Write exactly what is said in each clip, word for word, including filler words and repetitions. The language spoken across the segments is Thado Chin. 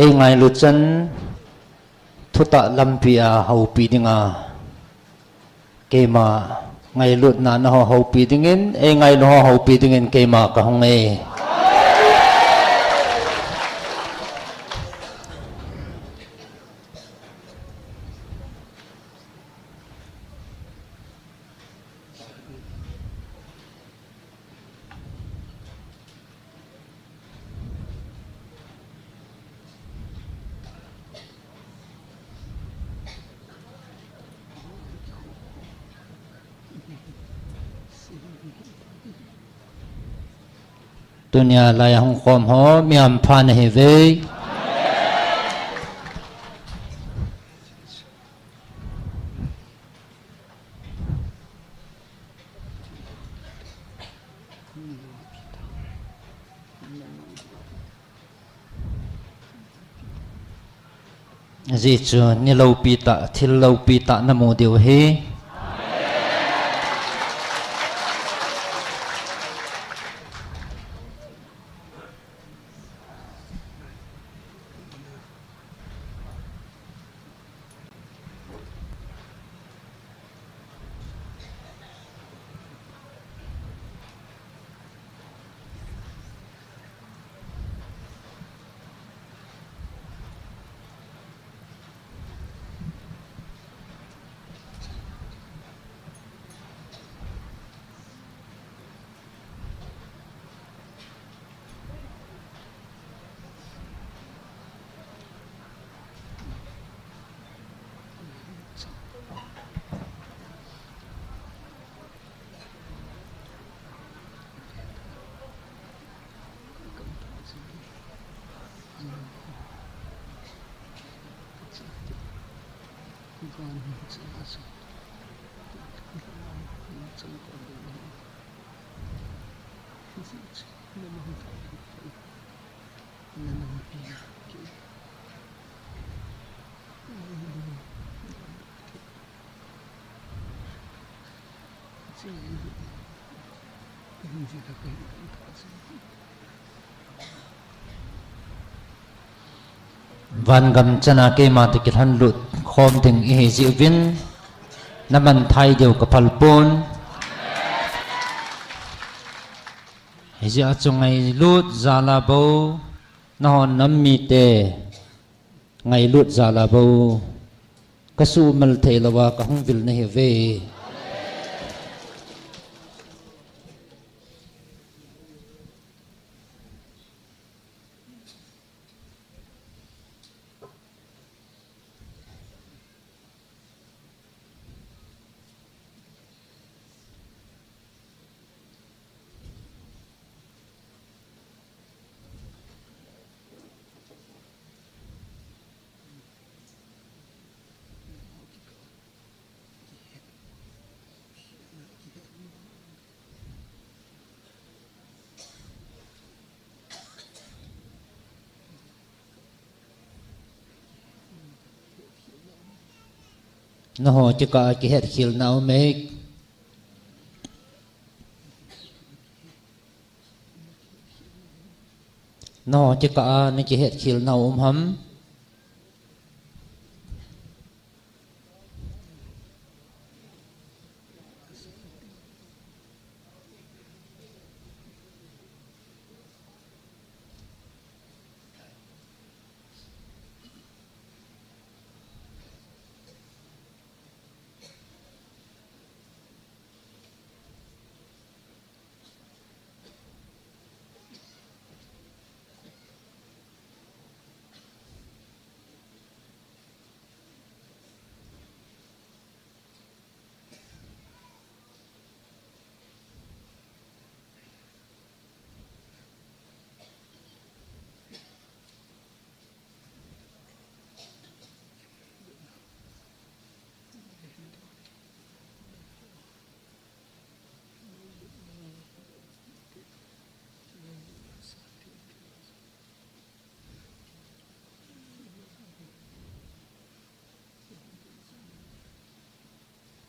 Ei ngailu chan thutah lampi a houpi dinga, keima ngailutna na ho houpi dingin, ei ngailu ho houpi dingin keima ka hung e. Tunia lai a hung khom ho, mi hampha nahiuve. Ajeh chu ni loupi tah, thil loupi tah namu diu ahi. Vangam chana keima toh kilhon lut khom ding ihi jeh uvin, naman thei diu kaphal pon. Hijeh a chu ngailut jal a bou, nahon nam mite ngailut jal a bou, kasuhmil thei louva kahung vil nahiuve. Nangho kikah a kihetkhelna um e. Nangho kikah a nakihetkhelna um ham?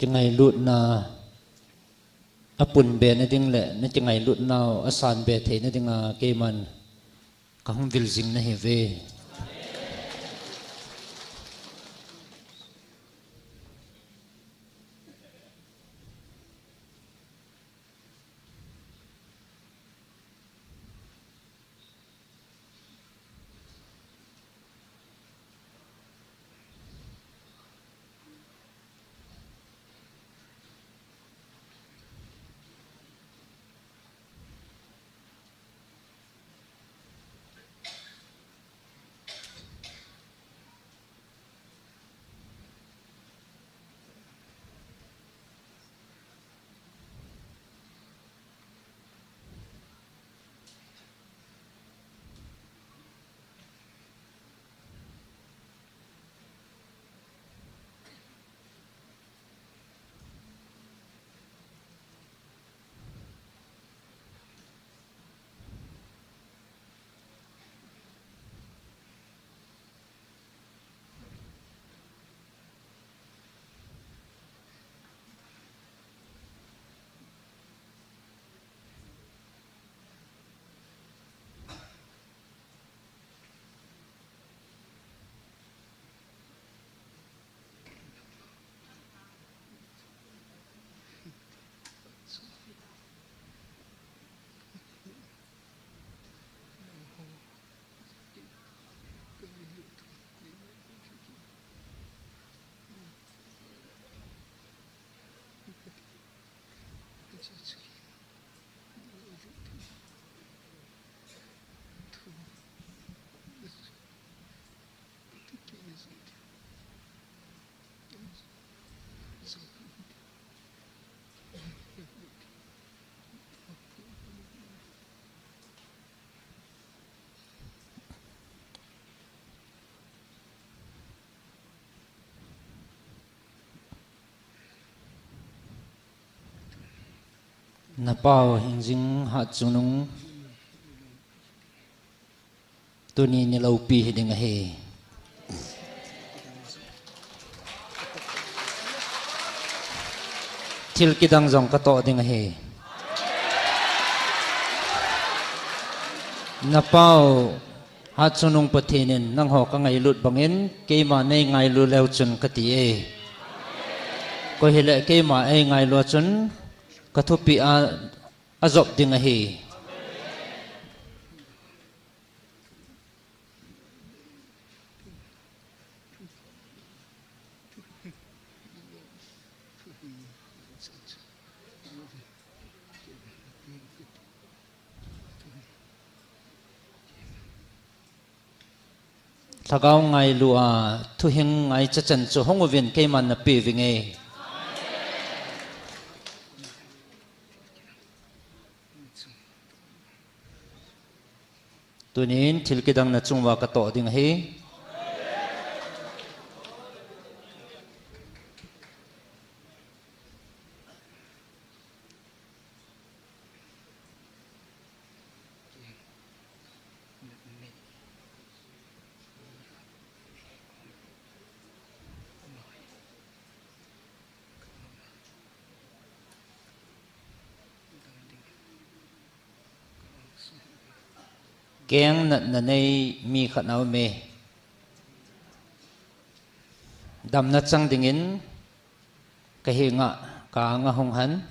Kingailutna apunbe na ding le, na kingailutnau asanbe theina dinga keiman kahung vil jing nahiuve. Napau Hingjing Hatchungnung tuni niloupi hiding ahi. Thil kidang jong katoh ding ahi. Napau Hatchungnung Pathen in nangho kangailut bangin keima neingailu leu chun kati e. Koi hileh keima eingailu a chun kathupeh a ajop ding ahi. Lhagao ngailu a thuhing ngaicha chan chu hung uvin keiman napeh vinge. Tunin thil kidang nachunguva katoh ding ahi. Keng natna nei mi khat aume. Damna chang dingin kahenga, kaanga hung hen.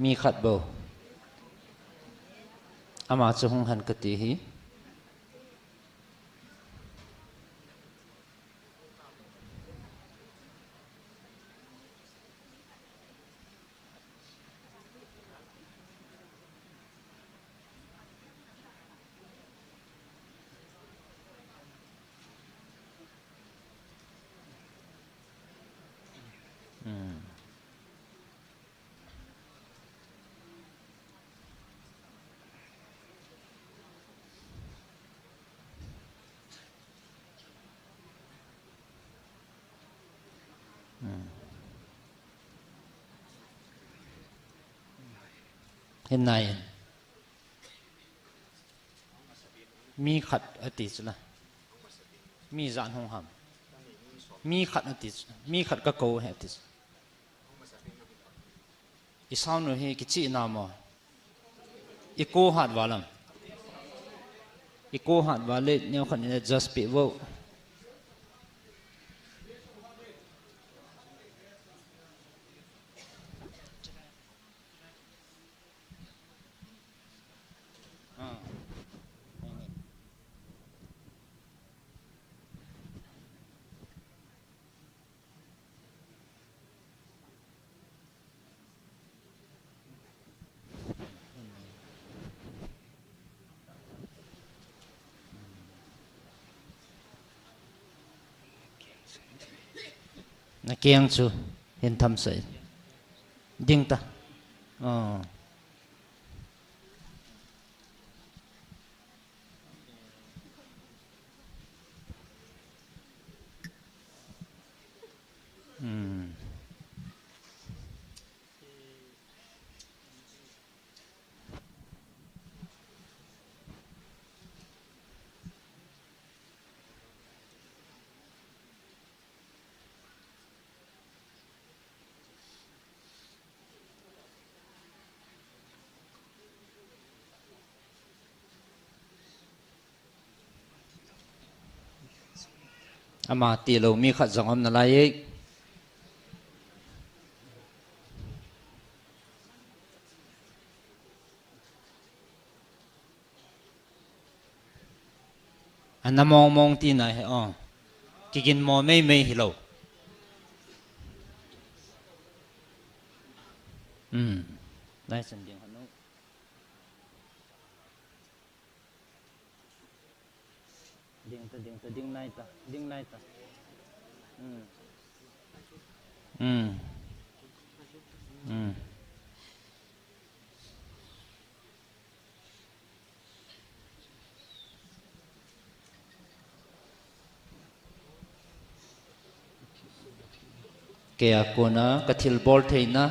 Mi khat bou. Ama chu hung hen kati hi. Hinai. Mi khat ati chu la. Mi jan hung ham. Mi khat ati chu. Mi khat kakou ahi ati chu. I sound u hi kichih na mo. I ko hat val am. I ko hat val le, neokhat in adjust peh vo. Na keng chu hin tham sah in. Ding ta. Oh. Hmm. Ama tilou mi khat jong um nalai e. Ana mong mong tina hi, oh. Kigin mo mei mei hilou. Hmm. Lai san ding hanu. Ding ta, ding ta, ding nai ta, ding nai ta. Hmm. Hmm. Hmm. Kei a kona ka thilbol theina.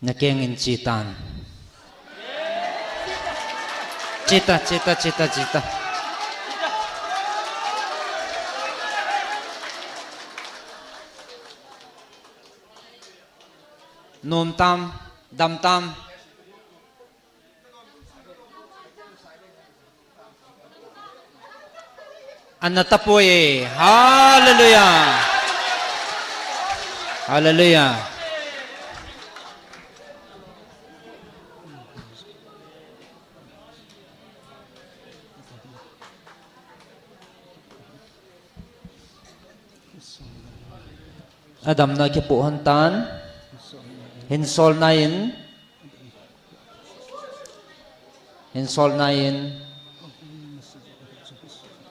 Na keng in chi tan. Chi ta, chi ta, chi ta, chi ta. Nom tam, dam tam. Ana tapoi. Hallelujah. Hallelujah. Adamna kipoh hon tan. Hin sol nai in. Hin sol nai in.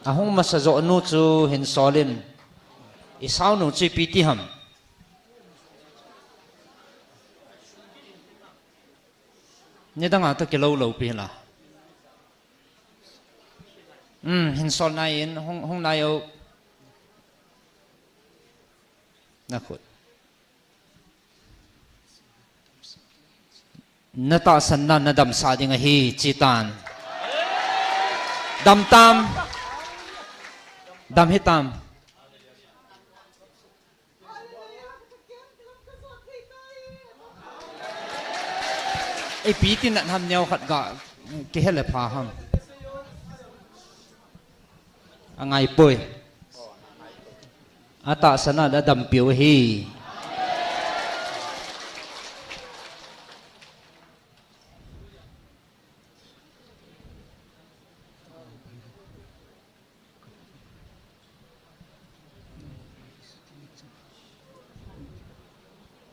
Ahung masa jo nu chu hin sol in. I sau nu chu ipi ti ham. Nidang a toh kilou lou pi la. Hmm, hin sol nai in, hung, hung nai o. Na khut. Na tahsan na, na damsah ding ahi, chi tan. Dam tam. Dam hi tam. Ipi ti nat ham neo khat ga kihel le pha ham. Angai poi. Atahsan a dampiu ahi.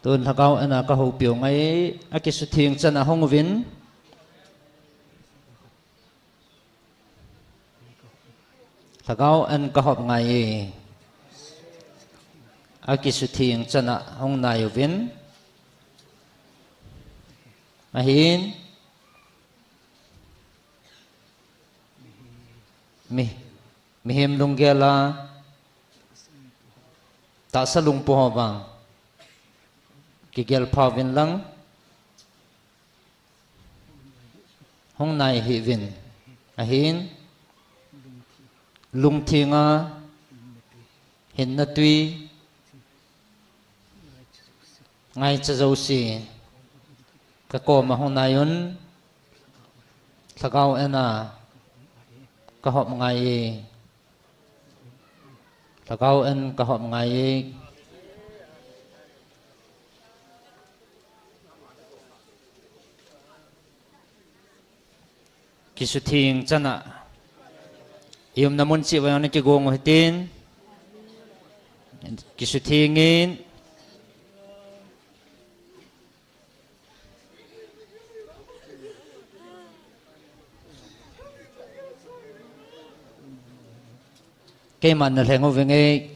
Tun lhagao en a ka houpiu ngai, akisutheng chan a hung uvin. Lhagao en ka hop ngai e. Akisutheng chan a hung nai uvin. Ahin. Mi, mihem lunggel a tahsa lungpo ho vang kigel pha uvin lang, hung nai hih uvin. Ahin, lungtheng a hinna tui, ngaicha jouse ka kom a hung nai un, lhagao en a ka hop ngai e. Lhagao en ka hop ngai e. Kisutheng chan a. I umna mun cheh uva jong na kigong u hitin. Kisutheng in. Keiman na lheng uving e.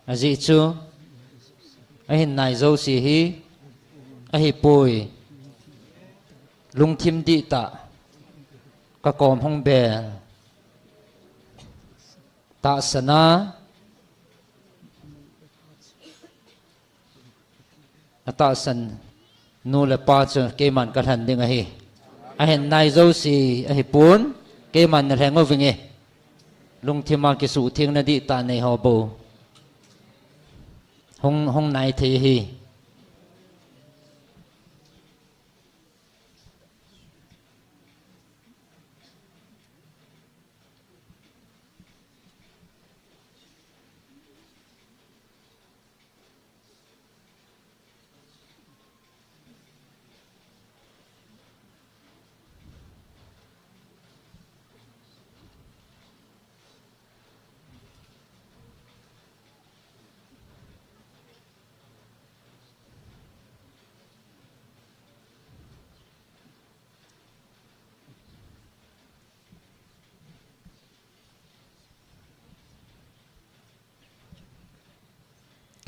Ajeh chu, ahin nai jouse hi, ahipoi. Lungthim dihtah, ka kom hung bel. Tahsan a, atahsan Nu le pa chu keiman kalhen ding ahi. Ahin nai jouse ahipon, keiman nalheng uvinge. Lungthima kisuhthengna dihtah nei ho bou hung, hung nai thei ahi.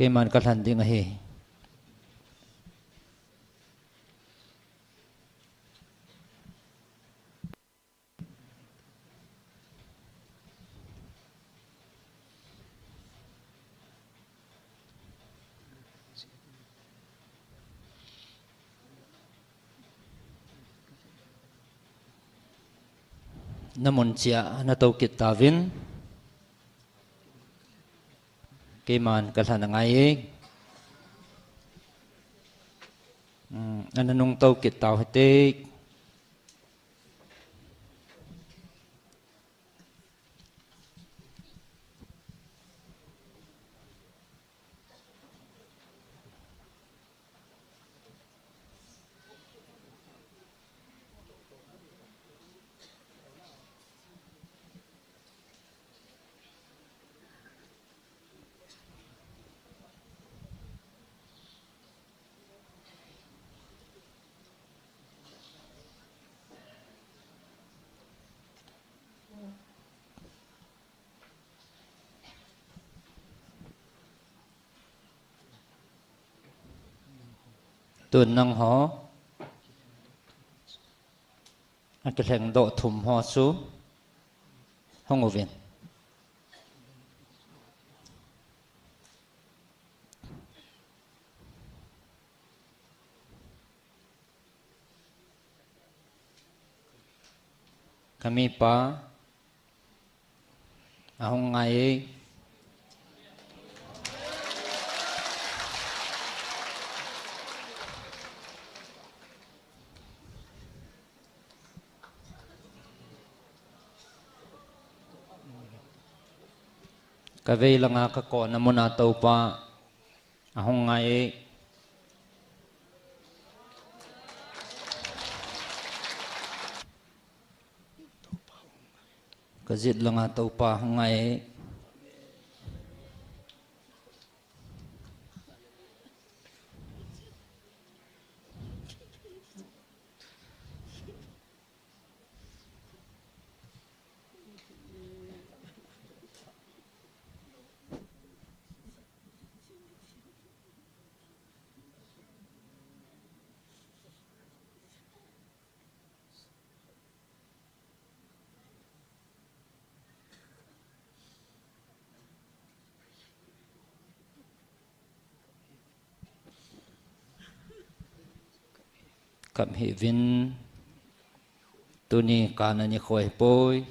Keiman kalhen ding ahi. Namun cheh a natou kit tauvin. Keiman kalhen angai e. Um, ana nungtou kit tau hite. Tun nangho, akilhengdoh thum ho chu hung uvin. Kamipa ahung ngai e. Kavei langa kakona muna toupa ahung ngai e. Kajet langa toupa ahung ngai e. Kap hih uvin, tuni kana nikho ahipoi.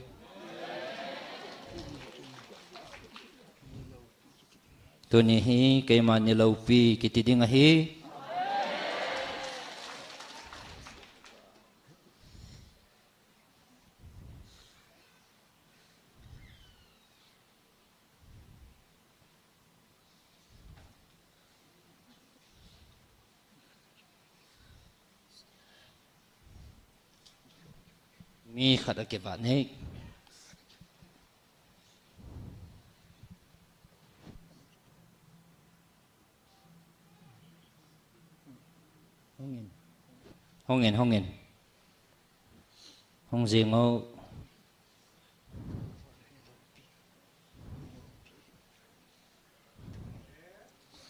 Tuni hi keima niloupi kiti ding ahi. Mi khat a kivah nei. Hungin. Hungin, hungin. Hung jing o.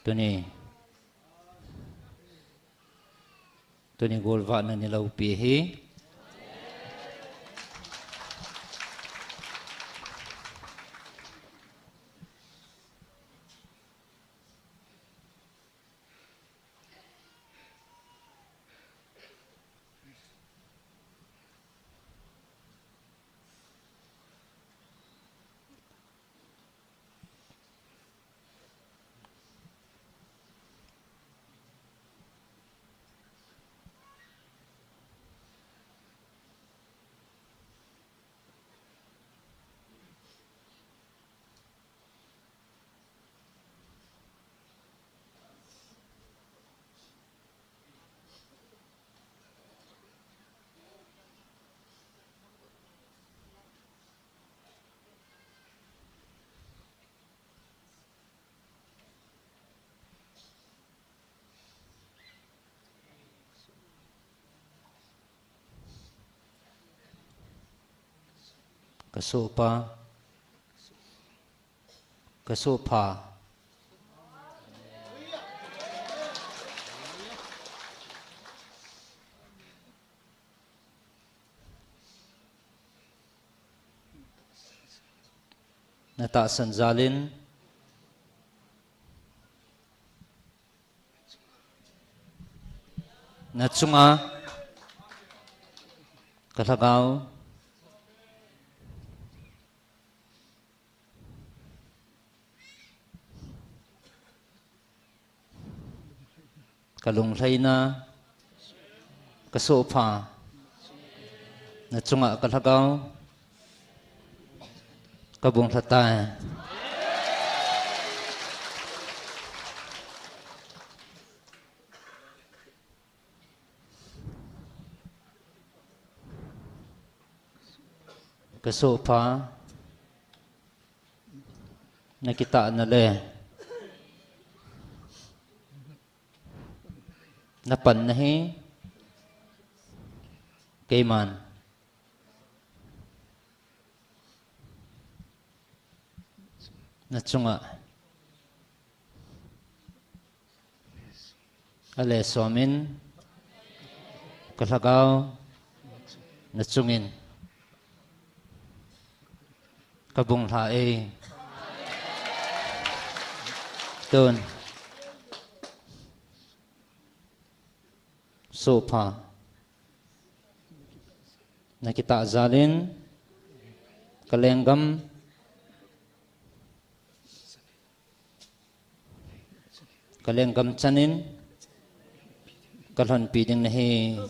Tuni. Tuni golvahna niloupi hi. Ka sohpa. Ka sohpha. Na tahsan jal in. Na chunga ka lhagao. Ka lunglhaina, ka sohpha, na chunga ka lhagao, ka bung lha tai. Ka sohpha, na kitahna le na panna hi keiman na chunga a le somin ka lhagao na chungin ka bung lha e. Tun sohpha, na kitah jal in ka lenggam, ka lenggam chan in ka lhonpi ding nahi.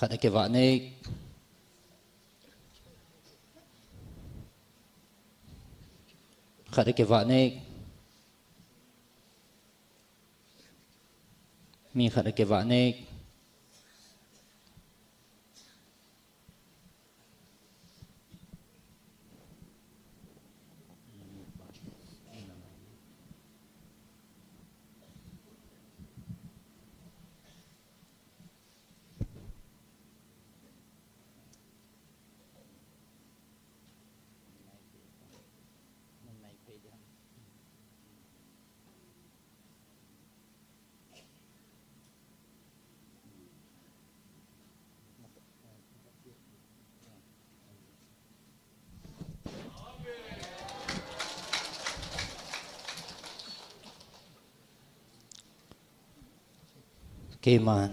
Khat a kivah nei. Khat a kivah nei. Mi khat a kivah nei. Keiman.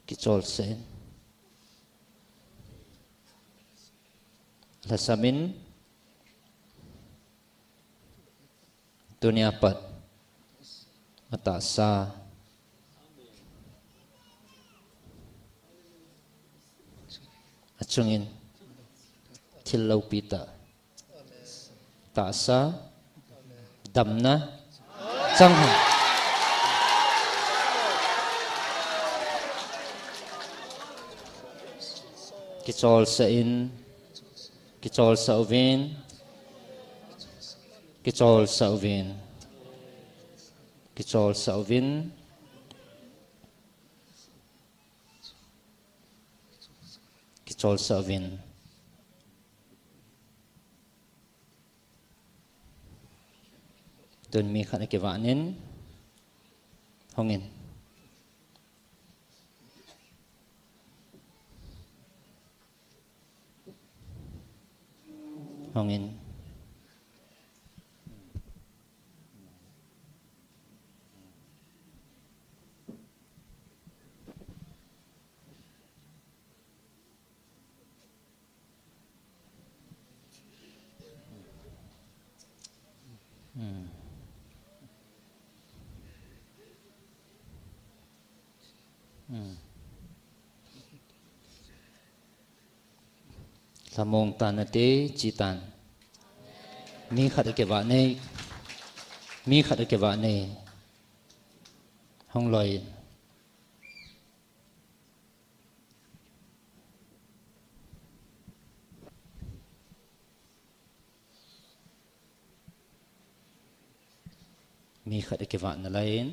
Kicholse in. Lhasam in. Tunia pat. Atahsa. Achungin. Thil loupi tah. Tahsa. Damna. Chang hen. Kicholse in. Kicholsa uvin. Kicholsa uvin. Kicholsa uvin. Kicholsa uvin. Tun mi khat a kivah in. Hongin. Hongin. Lhamong tan nate, chi tan. Mi khat akivah nei. Mi khat akivah nei. Hung loi. Mi khat akivah nalai in.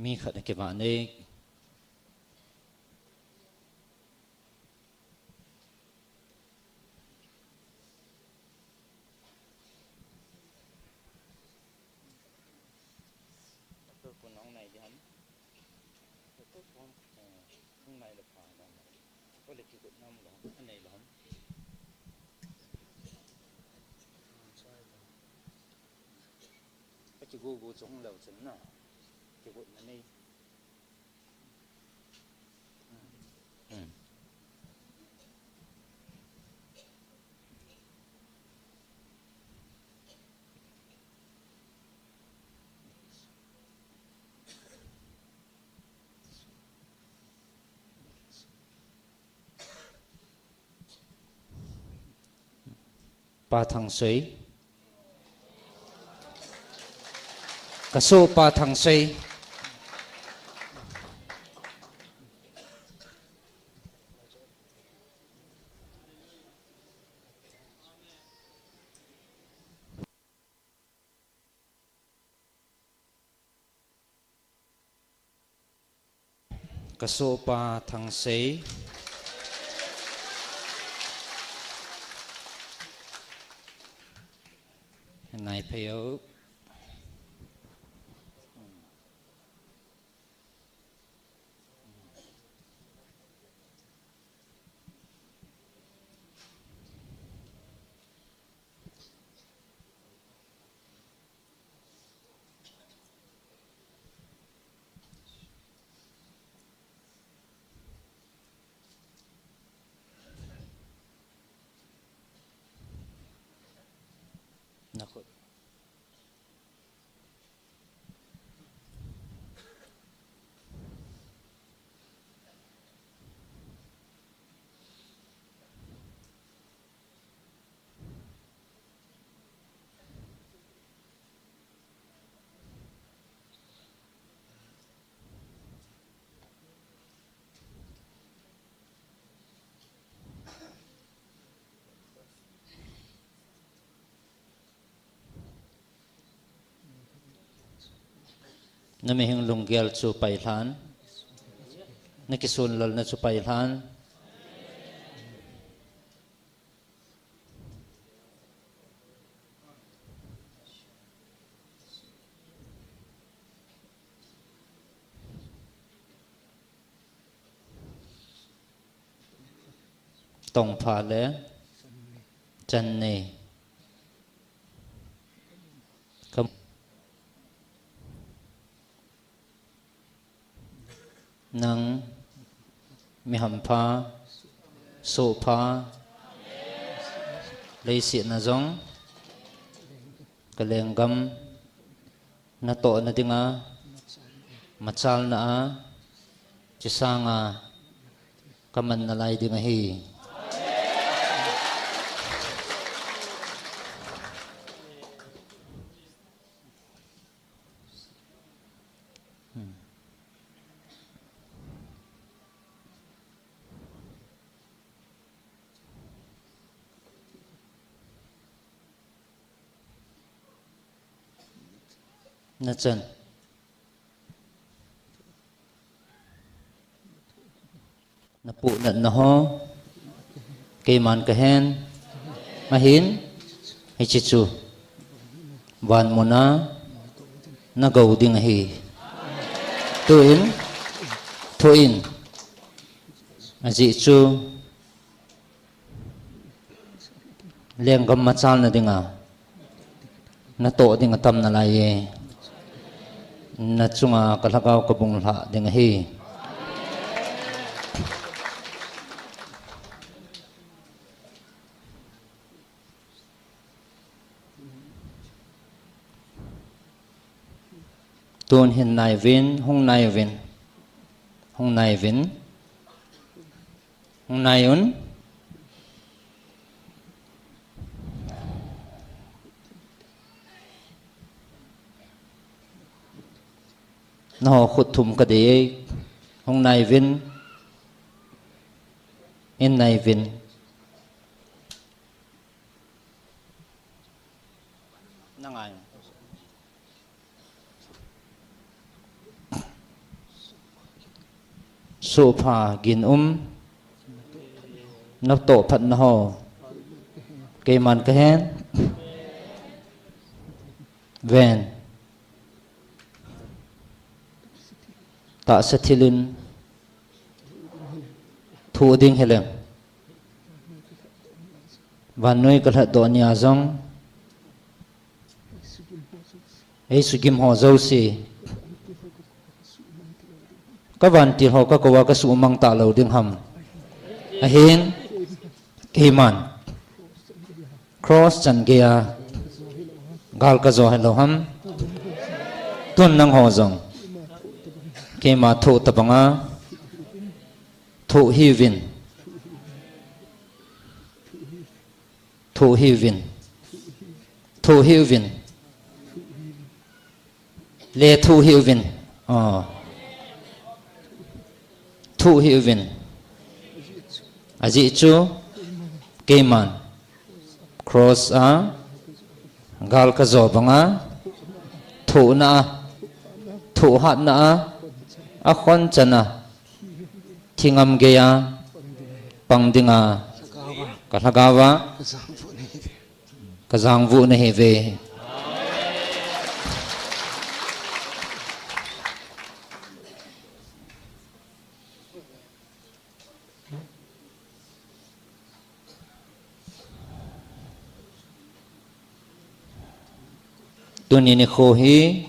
Mi khat akivah nei. Doctor pun hung nai di ham? Doctor pun, eh, hung nai le pha na. Ko le kigot nam lo, anei lo ham? Ka kigo go chung lou chun na. Kigot na nei. Pa Thangsei. Ka sohpa Thangsei. Ka sohpa Thangsei. Nai phei o. Na khut. Na mihing lunggel chu pailhan. Na kisunlolna chu pailhan. Tongpha le channei. Kam-, nang mi hampha, sohpha, leiset a jong ka lenggam natohna dinga, machalna a, chisanga ka man nalai ding ahi. Na chan. Na puhnatna ho keiman ka hen. Ahin, hiche chu van muna na gou ding ahi. Tuin, thuin, ajeh chu Lenggam machalna dinga natoh ding atam nalai e. Nachunga ka lhagao kabung lhah ding ahi. Tun hin naiuvin, hung naiuvin, hung naiuvin, hung naiuvin. Naho khut thum kadei e, hung naiuvin, in naiuvin. Nangai. Sohpha ginum, natoh phatna ho, keiman kahen. Ven. Tahsa thilin thoh ding hileng, vannoi kalhatdoh nia jong, eisugim ho jouse, kavantil ho kakouva kasuhmang talou ding ham? Ahin, keiman cross chan geiya gal kajo hilou ham? Tun nangho jong keima thoh tobanga thoh hiuvin. Thoh hiuvin. Thoh hiuvin. Le thoh hiuvin. Thoh hiuvin. Ajeh chu keiman cross a gal kajo banga thohna a, thohhatna a, akhon chana thingam geiya pang dinga kalhagaova kajangvuh nahiuve. Tuni nikho hi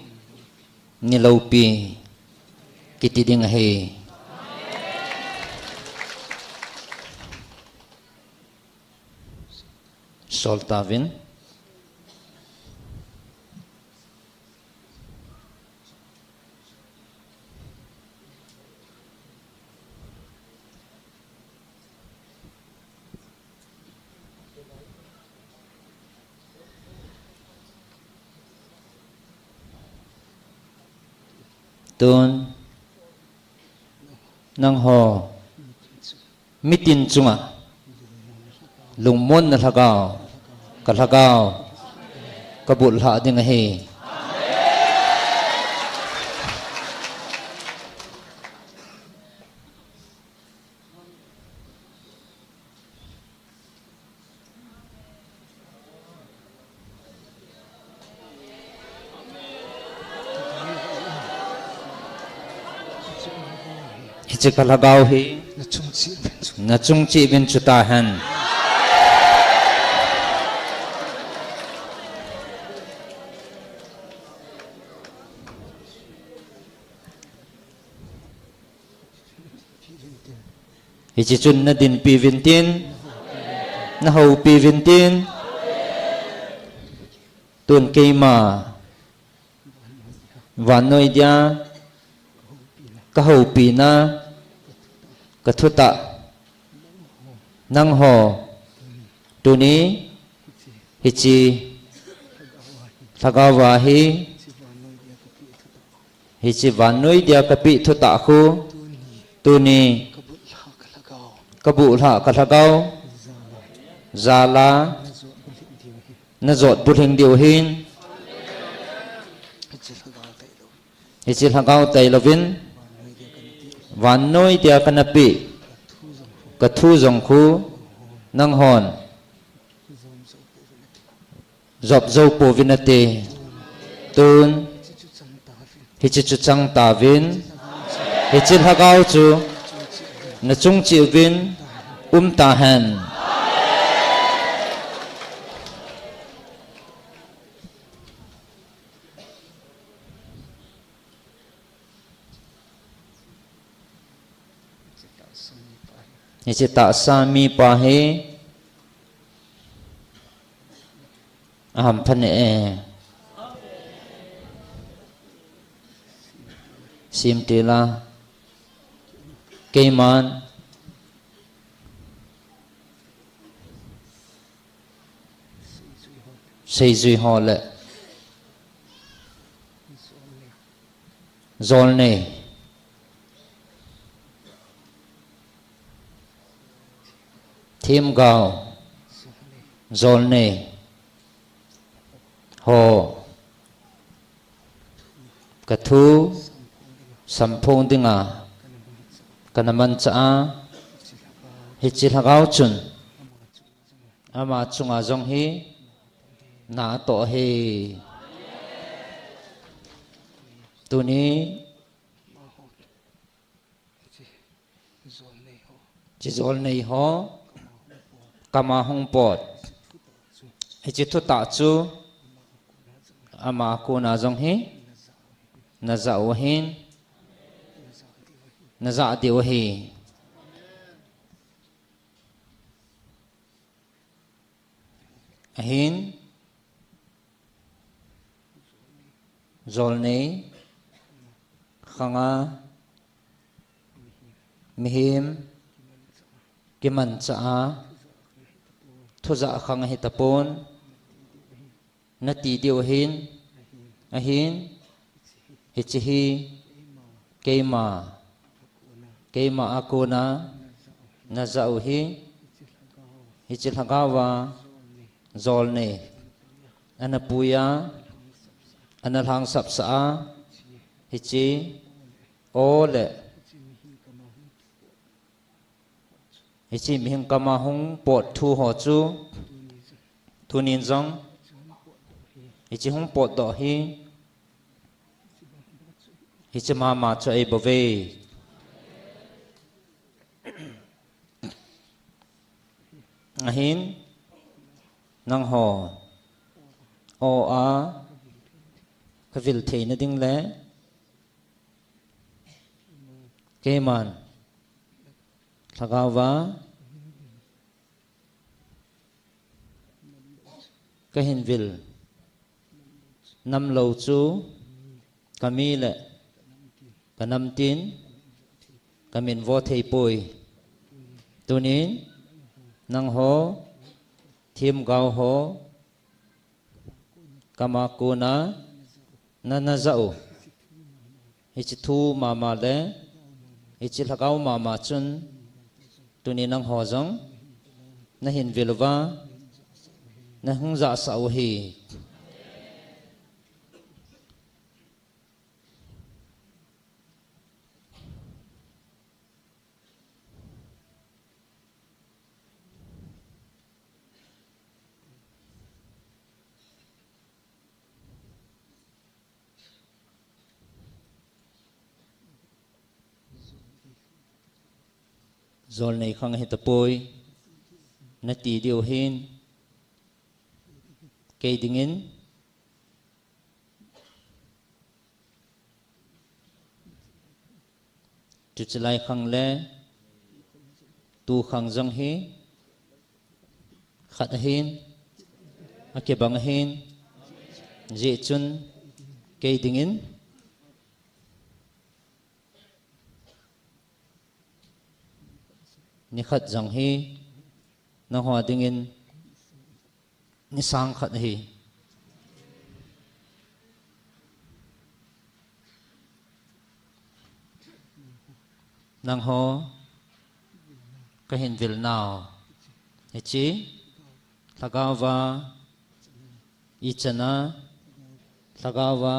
niloupi kiti ding ahi. Soltauvin. Tun nangho mitin chunga lungmonna lhagao, kalhagao kabulhah ding ahi. Hiche kalhagao hi nachung cheh uvin chutahen. Hiche chun nadinpi uvin tin, nahoupi uvin tin. Tun keima vannoi dia kahoupina, kathutah, nangho tuni hiche lhagaova hi hiche vannoi dia kapeh thutah khu tuni kabulhah kalhagao jala najot bulhing diu ahin. Hiche lhagao tailouvin vannoi dia kanapeh kathu jong khu nanghon jop jou pouvin nate. Tun hiche chu chang tauvin, hiche lhagao chu nachung cheh uvin umtahen. Hiche tahsa mipa hi ahamphat e. Simtila, keiman seijui ho le jolnei, themgao, jolnei ho kathu samphong dinga kana manchah a, hiche lhagao chun ama chunga jong hi natoh ahi. Tuni hiche jolnei ho kama hung pot, hiche thutah chu ama kona jong hi najah u ahin, najah diu ahi. Ahin, jolnei khanga mihem kimanchah a thujah khang ahitapon, nati diu ahin, ahin, hiche hi keima, keima a kona najah u hi, hiche lhagao a jolnei ana puiya, ana lhangsapsah a, hiche o le hiche mihem kama hung pot thu ho chu tunin jong hiche hung potdoh hi hiche mama chu ahibouve. Ahin, nangho o a kavil theina ding le keiman lhagao a kahin vil namlou chu kami le kanam tin kamin vo theipoi. Tunin nangho themgao ho kama kona nanajah u hiche thu mama le hiche lhagao mama chun tuni nangho jong nahin vil uva, nahung jahsah u ahi. Jolnei khang ahitapoi, nati diu ahin, kei dingin chuche lai khang le tu khang jong hi khat ahin, akibang ahin, hijeh chun kei dingin nikhat jong hi nangho dingin ni sang khat ahi. Nangho kahin vil nau hiche lhagao a ichan a lhagao a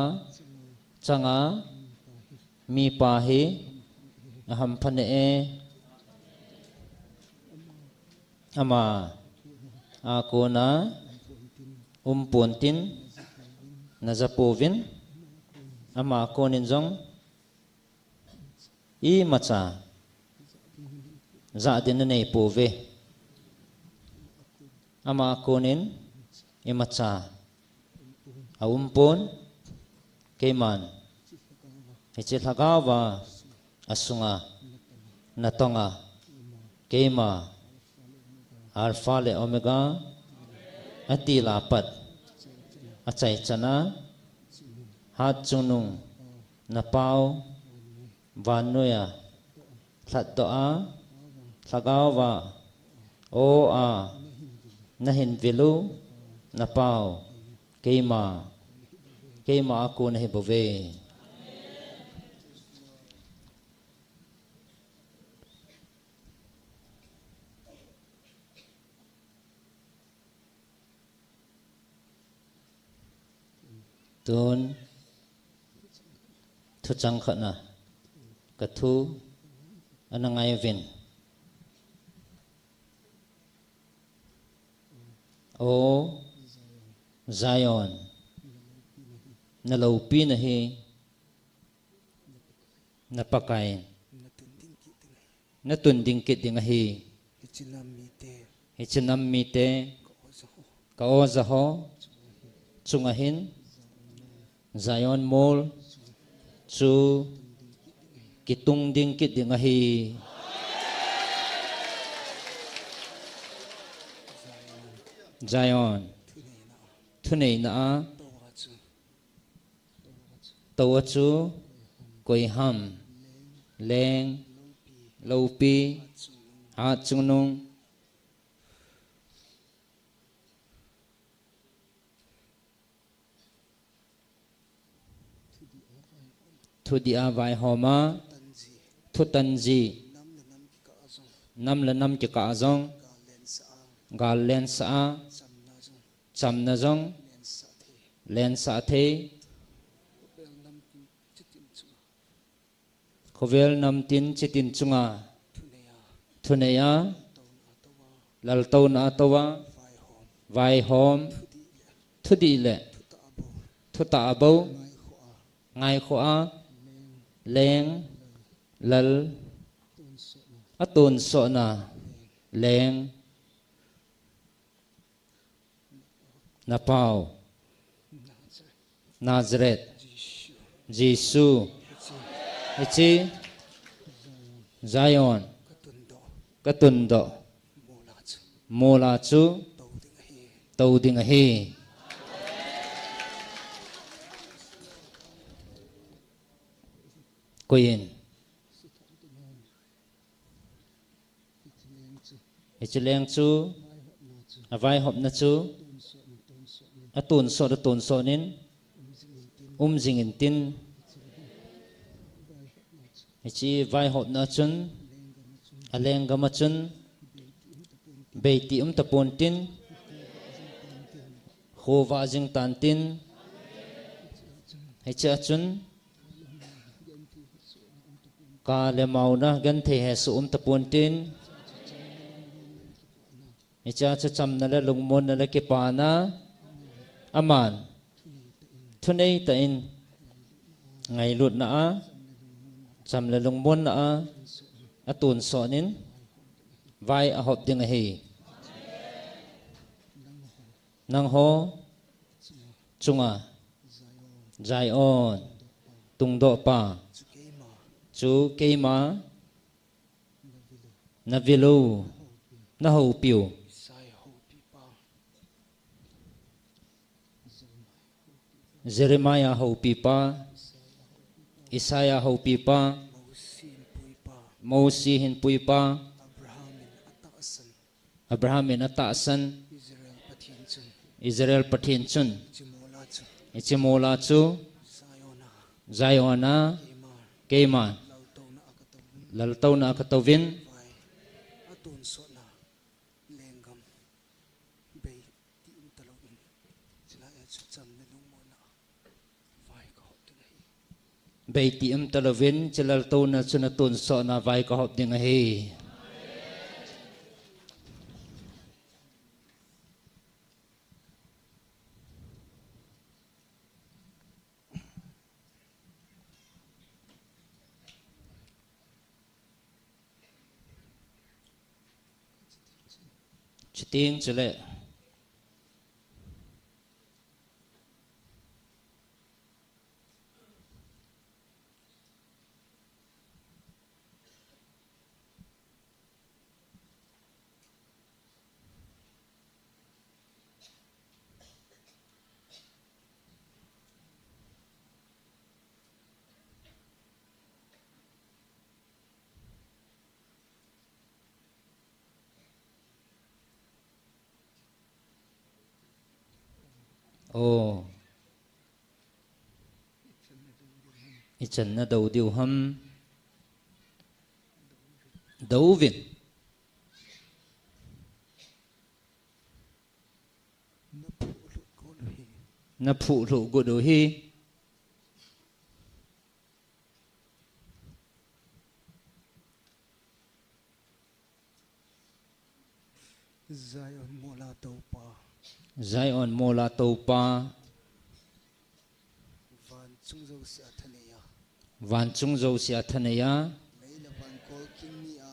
changa mipa hi ahamphat e. Ama a kona umpon tin, najapouvin, ama konin jong imacha jah din naneipouve. Ama konin imacha aumpon, keiman hiche lhagao a asunga, natong a, Keima Alpha le Omega, atila pat, achaichana, hatchungnung, napao, vannoiya, lhatdoh a, lhagaova, o a, nahin vilu, napao, keima, keima a kon ahi bouve. Tun, thuchang khatna, kathu, ana ngaiuvin. O, Zion, naloupi nahi, na Pakai, natun ding kit ding ahi. Natun ding kit ding ahi. Hiche nam mite. Hiche nam mite. Ka oja ho. Ka oja ho. Chunga hin. Chunga hin. Zion mol. Zion mol. Chu. Chu. Kitung ding kit ding ahi. Kitung ding kit ding ahi. Zion. Zion. Thuneina a. Thuneina a. Tou a chu. Tou a chu, koiham, leng, loupi, hatchungnung. Thudih a vaihom a, thutanji, nam le nam kikah a jong, gal lensah a, chamna jong lensah thei. Khovel namtin chitin chunga thunei a, laltouna a tou a, vaihom, thudih le thutah a bou, ngaikhoh a, leng, lal, atonsotna leng, napao, Nazareth, Jesu, hiche, Zion, katundoh, mol a chu, tou ding ahi. Koiyin. Hiche leng chu, avaihopna chu, atonsot, atonsot in, um jing intin. Hiche vaihopna chun, alenggam a chun, beiti um tapontin, khovah jing tantin. Hiche a chun, ka le mauna genthei hesoh um tapontin. Hiche a chu chamna le lungmonna le kipana. Aman. Thunei tah in. Ngailutna a. Cham le lungmonna a. Atonsot in. Vai ahop ding ahi. Nangho chunga Zion tungdohpa chu keima navilu, nahoupiu. Jeremiah houpipa, Isaiah houpipa, Mosi hinpuipa, Abraham in atahsan, Israel Pathen chun, hiche mol a chu, Zion a, keima, laltouna a katouvin, beiti um talouvin, hiche laltouna chun atonsotna vai kahop ding ahi. Chuting chule. O. Ichan nadou diu ham. Douvin. Naphuh lhuh got u hi. Zion mola toupa. Zion mola toupa. Van chung jousea thanei a. Van chung jousea thanei a. Lei le van kolkil ni a.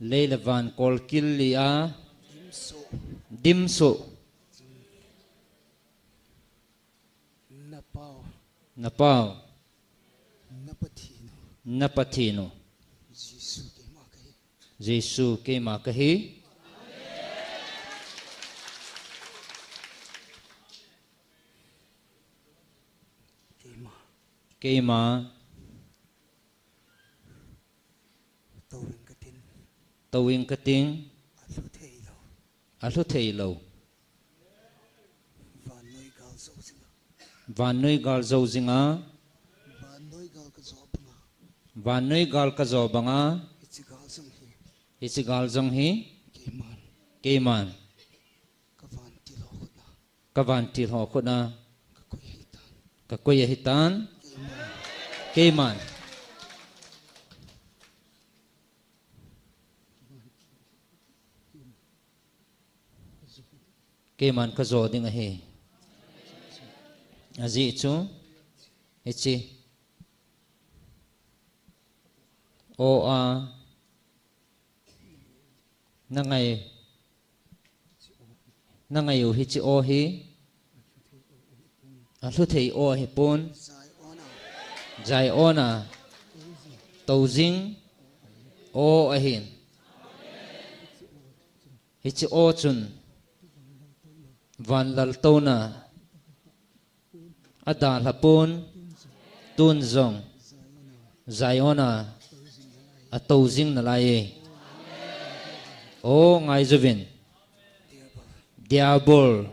Lei le van kolkil li a. Dimsoh. Dimsoh. Napau. Napau. Napathen u. Napathen u. Jesu keima kahi. Jesu keima kahi. Keima. Keima. Touvinge kating. Touvinge kating. Alhu theilou. Alhu theilou. Vannoi gal jou jinga. Vannoi gal jou jinga. Vannoi gal kajo banga. Vannoi gal kajo banga. Hiche gal jong hi. Hiche gal jong hi. Keiman. Keiman. Kavantil ho khutna. Kavantil ho khutna. Kakoi ahitan. Kakoi ahitan. Keiman. Keiman. Keiman kajo ding ahi. Ajeh chu. Hiche. O a. Nangai. Nangai u hiche o hi. Alhu thei o ahipon. Zion a. Toujing. O ahin. Hiche o chun. Van laltouna. Adalhapon, tun jong, Zion a, atoujing nalai e. O, ngaijuvin. Diabol,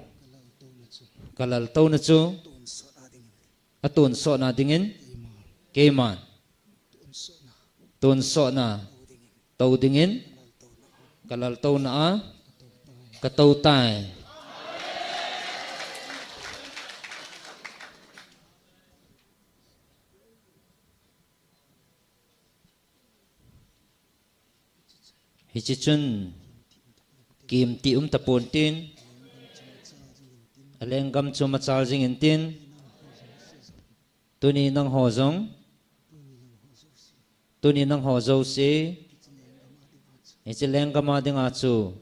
kalaltouna chu, atonsotna dingin, keiman, tonsotna, tou dingin, kalaltouna a, katou tai. Hiche chun, kimti um tapon tin, alenggam chu machal jingin tin, tuni nangho jong, Tuni nangho jouse, hiche lenggam a dinga chu,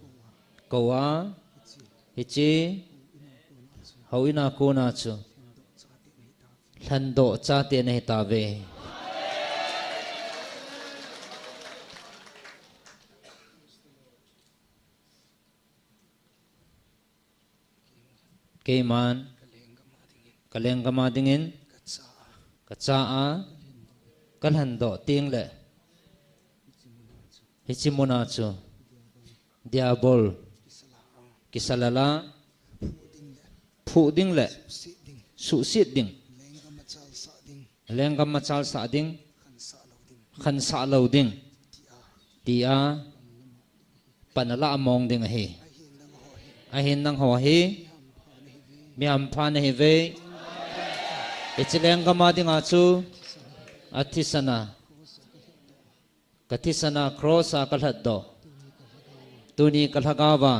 kou a, hiche, houin a kona chu, lhendoh chate nahitauve. Keiman, kalenggam a dingin, kacha a, kalhendoh tengle, hiche muna chu, Diabol, kisalala, phuh dingle, suhset ding, lenggam machal sah ding, khansah lou ding, tia, pan alah mong ding ahi. Ahin nangho hi, mihampha nahiuve. Hiche lenggam a dinga chu, athisana, kathisana cross a kalhatdoh. Tuni kalhagao va,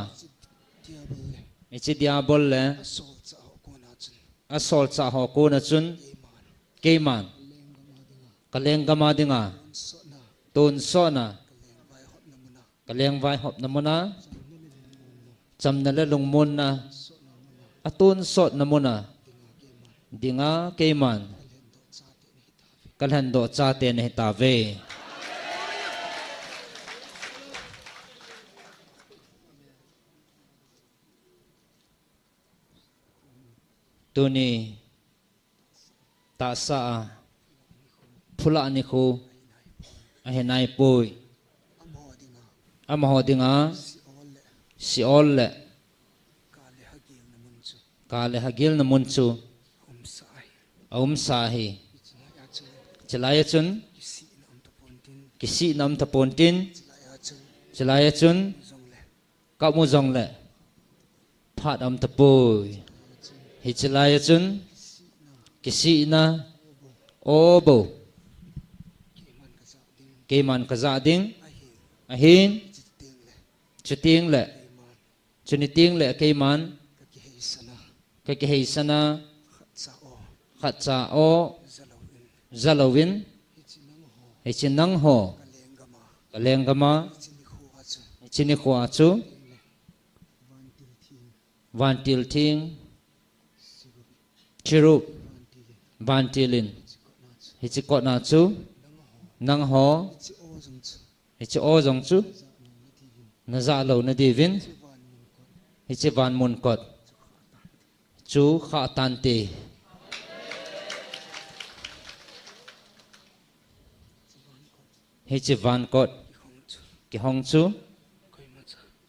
hiche Diabol le, asolchah ho kona chun, keiman, kalenggam a dinga, tonsotna, kalengvaihopna muna, chamna le lungmonna, atonsotna muna, dinga keiman, kalhendoh chate nahitauve. Tuni, tahsa a, phulah nikho, ahinaipoi. Amaho dinga, Sheol le, Ka le hagilna mun chu aumsa hi. Chilai a chun kisihna um tapon tin, chilai a chun kamu jongle phat um tapoi. Hichilai a chun kisihna o bo keiman kajah ding ahin, chuting le, chuni ting le keiman kakiheisana khatcha o jalouvin, hiche nangho kalenggama hiche nikhoa chu vantil thing, cherub, vantilin hiche kotna chu nangho hiche o jong chu najah louna diuvin hiche vanmun kot chu khah tante. Hiche van kot kihong chu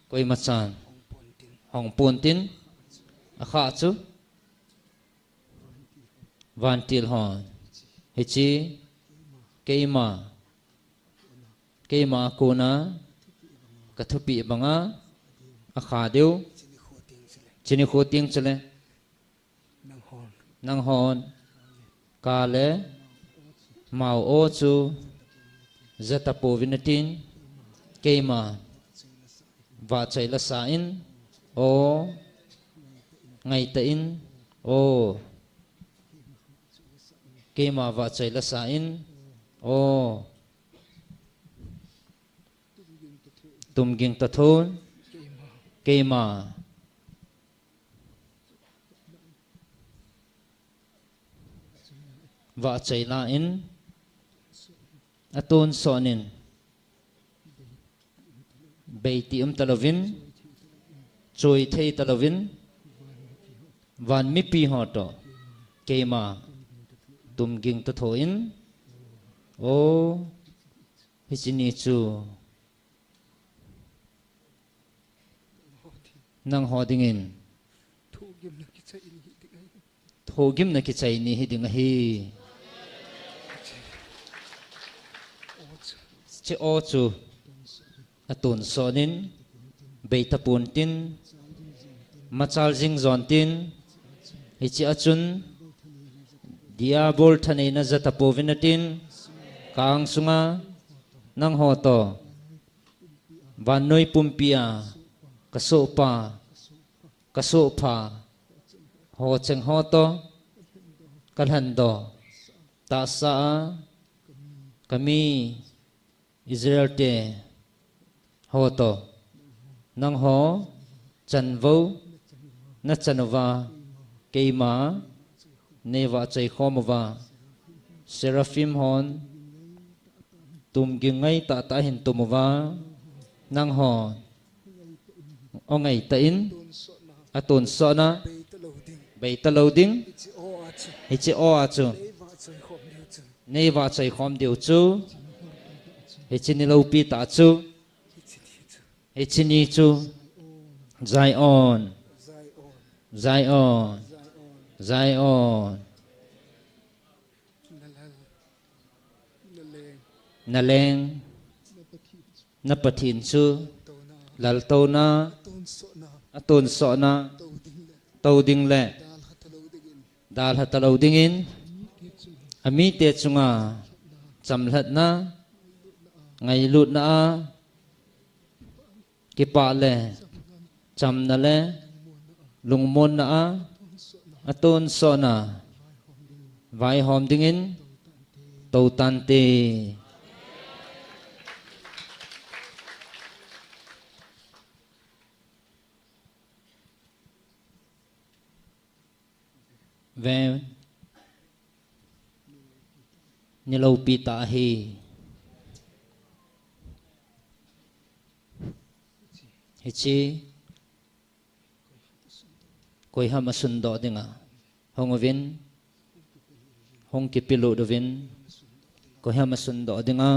koimachan hong pontin, akhah chu vantil hon hiche keima keima a kona kathupeh banga akha diu. Chuni khu ting chule nanghon ka le mao o chu jatapouvin atin, keima vahchoi lasa in o, ngaitah in o, keima vahchoi lasa in o, tumging tathon keima vahchoi la in atonsot in beiti um talouvin, choi thei talouvin, van mipi ho toh keima tumging tatho in o, hiche ni chu nangho dingin thohgimna kichai ni hiding ahi. Hiche o chu atonsot in beitapon tin, machal jing jon tin, hiche a chun diabol thaneina jatapouvin atin, ka angsunga nangho toh vannoi pumpia kasohpa kasohpha ho cheng ho toh kalhendoh tahsa a kami Israel te ho toh nangho chanvou nachan uva keima neivahchoi khom uva, seraphim hon tumging ngaitah tah ahin tum uva, nangho angaitah in atonsot na beita lou ding, hiche o a chu neivahchoi khom diu chu hiche ni loupi tah chu hiche ni chu Zion, Zion, Zion, naleng na Pathen chu laltouna atonsot na tou ding le dalha talou dingin amite chunga chamlhatna ngailutna a kipah le chamna le lungmonna a atonsot na vaihom dingin tou tante. Ven, ni loupi tah ahi. Hiche koiham asundoh dinga hung uvin, hung kipelut uvin, koiham asundoh dinga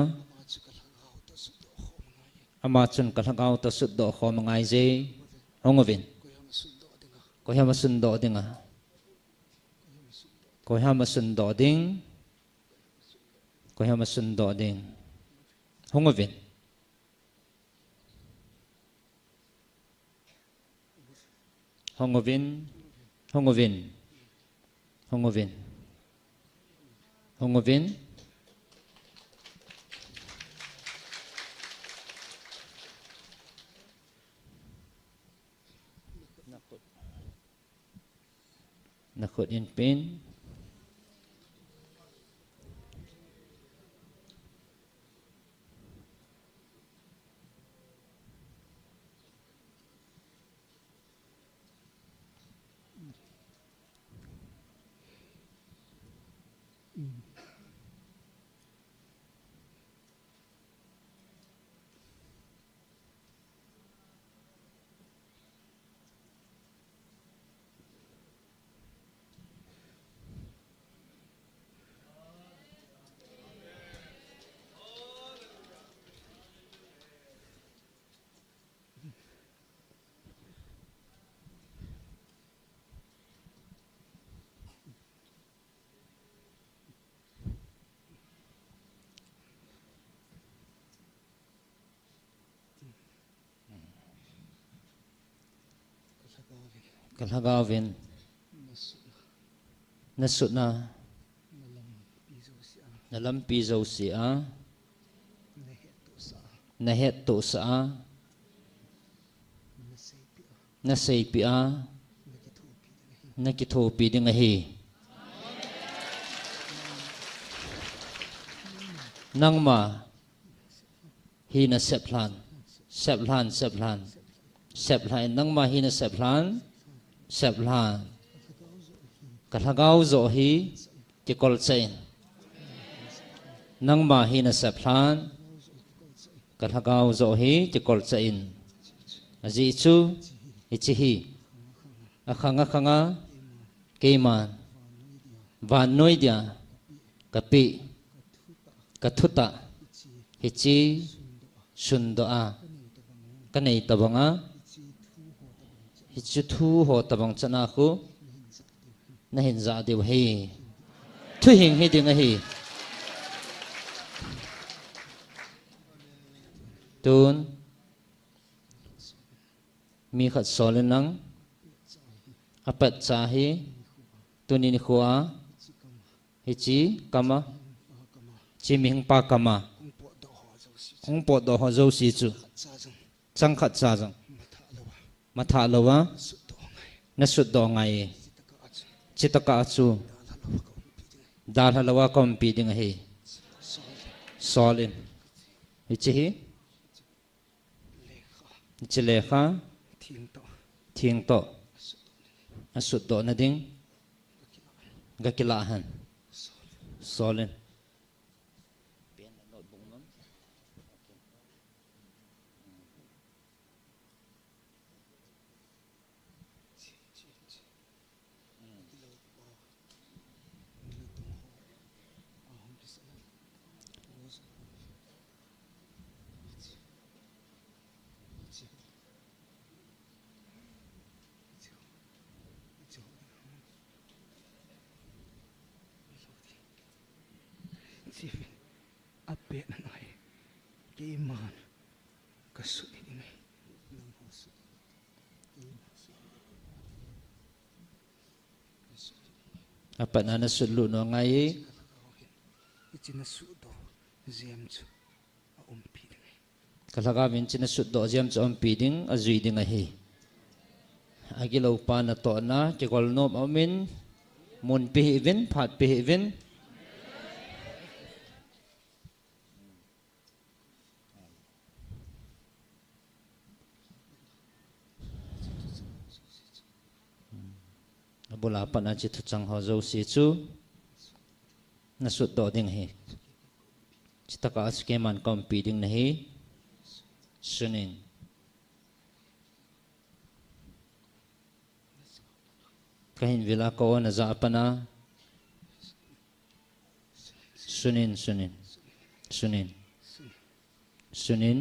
ama chun ka lhagao toh sutdoh khom angaije, hung uvin. Koiham asundoh ding a? Koiham asundoh ding? Koiham asundoh ding? Hung uvin. Hung uvin. Hung uvin. Hung uvin. Hung uvin. Nakhut in pen. Ka lhagaovin nasutna, nalampi jouse a, nahettohsah a, naseipeh a, nakithopi ding ahi. Nangma hi nasep lhan, sep lhan, sep lhan, sep lhan, nangma hi nasep lhan, sep lhan. Ka lhagao joh hi kikolchah in. Nangma hi nasep lhan, ka lhagao joh hi kikolchah in. Ajeh chu, hiche hi akhang akhanga keiman vannoi dia kapeh, kathutah hiche sundoh a kanei tobanga, hiche thu ho tobang chana khu nahin jah diu ahi. Thuhing hiding ahi. Tun mi khat sol in lang, apatcha hi tuni nikhoa hiche kama, hiche mihingpa kama hung potdoh ho jouse chu changkhat cha jong mathah louva nasutdoh ngai e. Chutaka chu dalha louva kaumpi ding ahi. Sol in. Hiche hi hiche lekha theng toh asutdohna ding gakilah hen. Sol in. Apet na ngai. Keiman kasut hiding ahi. Apatna nasutlut ngai e. Hiche nasutdoh jem chu aumpi ding ahi. Ka lhagaovin hiche nasutdoh jem chu aumpi ding, ajui ding ahi. Agilou pa natohna kigolnom aumin, mun pe hih uvin, phat pe hih uvin. Abul a pat a hiche thuchang ho jouse chu nasutdoh ding ahi. Chutaka chu keiman kaumpi ding nahi. Sunin. Kahin vil a ka-on a jah a pat a. Sunin, sunin. Sunin. Sunin.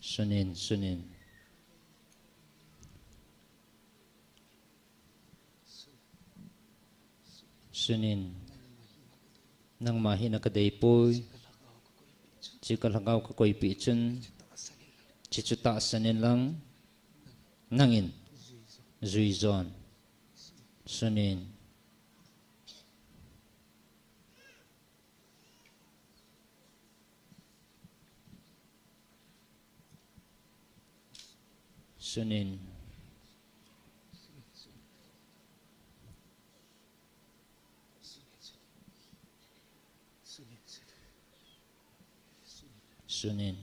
Sunin, sunin. Chunin, nangma hina kadei poi. Hiche ka lhagao kakoipeh chun, hiche chu tahsan inlang, nangin juijon. Chunin. Chunin. Chunin.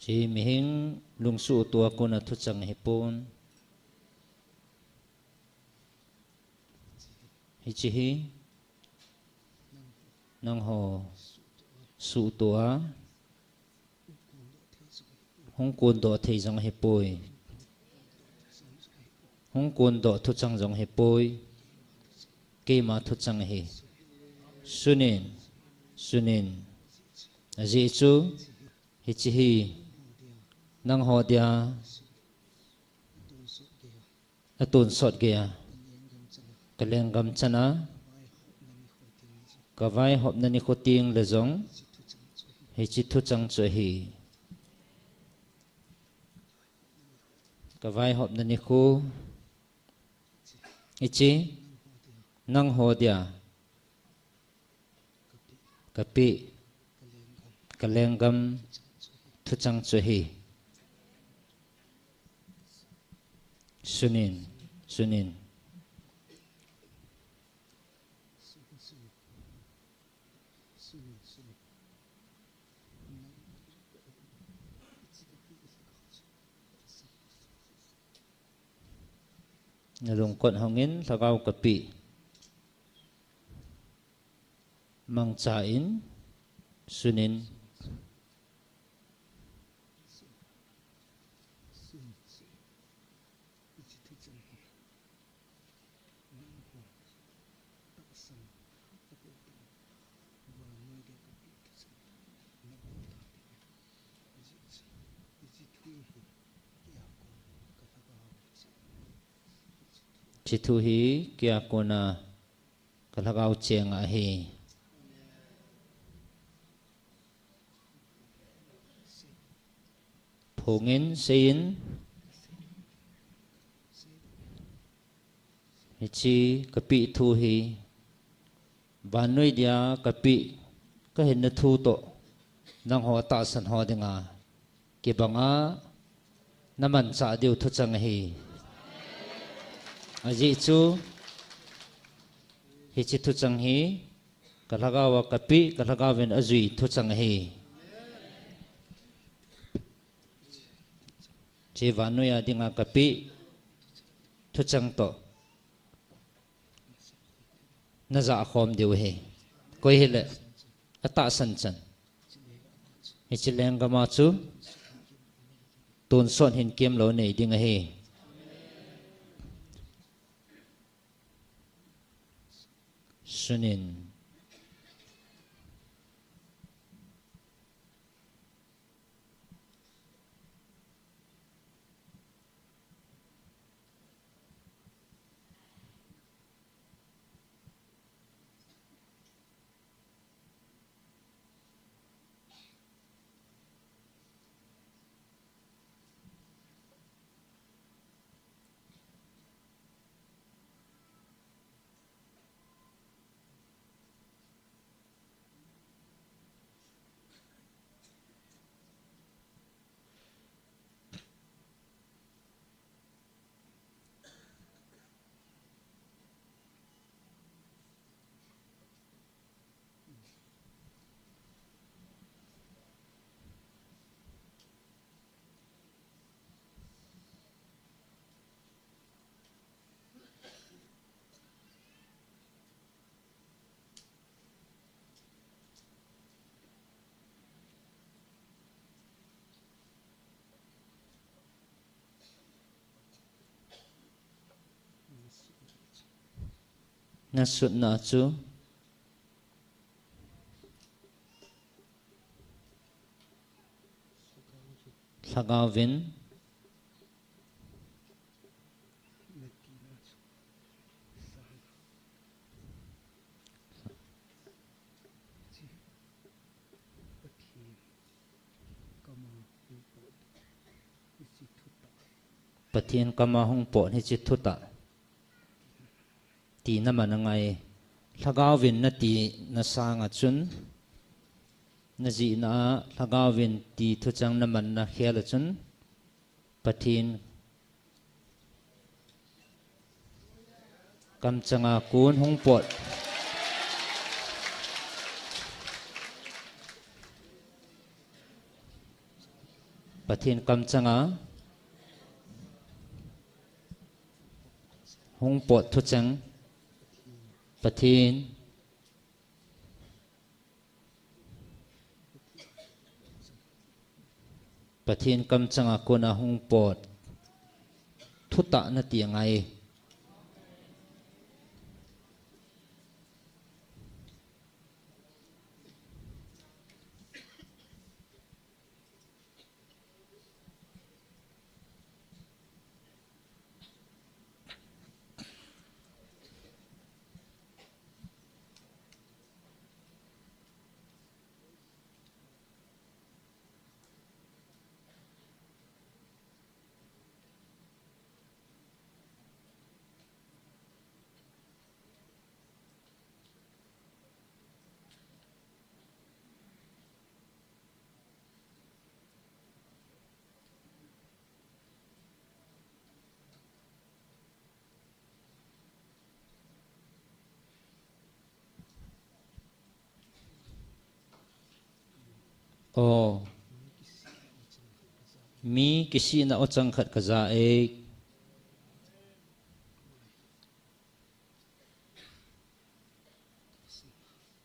Hiche mihing lungsuhtoh a kona thuchang ahipon. Hiche hi nangho suhtoh a hung kondoh thei jong ahipoi. Hung kondoh thuchang jong ahipoi. Keima thuchang ahi. Chunin, chunin. Ajeh chu, hiche hi nangho dia atonsot geiya kalenggam chana kavaihopna nikho tengle jong hiche thuchang chu ahi. Kavaihopna nikho hiche nangho dia kapeh kalenggam thuchang chu ahi. Chunin, chunin. Nalungkot hongin lhagao kapeh mangchan, chunin. Hiche thu hi keia kona ka lhagao cheng ahi. Phongin, seiyin. Hiche kapeh thu hi vannoi dia kapeh, kahinna thu toh nangho tahsan ho dinga kibanga namanchah diu thuchang ahi. Ajeh chu hiche thuchang hi ka lhagao a kapeh, ka lhagao in ajui thuchang ahi. Hiche vannoi a dinga kapeh thuchang toh najah khom diu ahi. Koi hile atahsan chan. Hiche lenggam a chu tonsot hinkho lou nei ding ahi. Chunin. Nasutna chu. Lhagaovin Pathen kama hung pot hiche thutah ti naman angai. Lhagaovin nati na sanga chun, najihna a Lhagaovin ti thucheng naman na khel a chun, Pathen kamchanga kon hung pot. Pathen kamchanga hung pot thucheng. Pathen Pathen kamchanga kona hung pot thutah nati angai. O, mi kisihna o chang khat kaja e.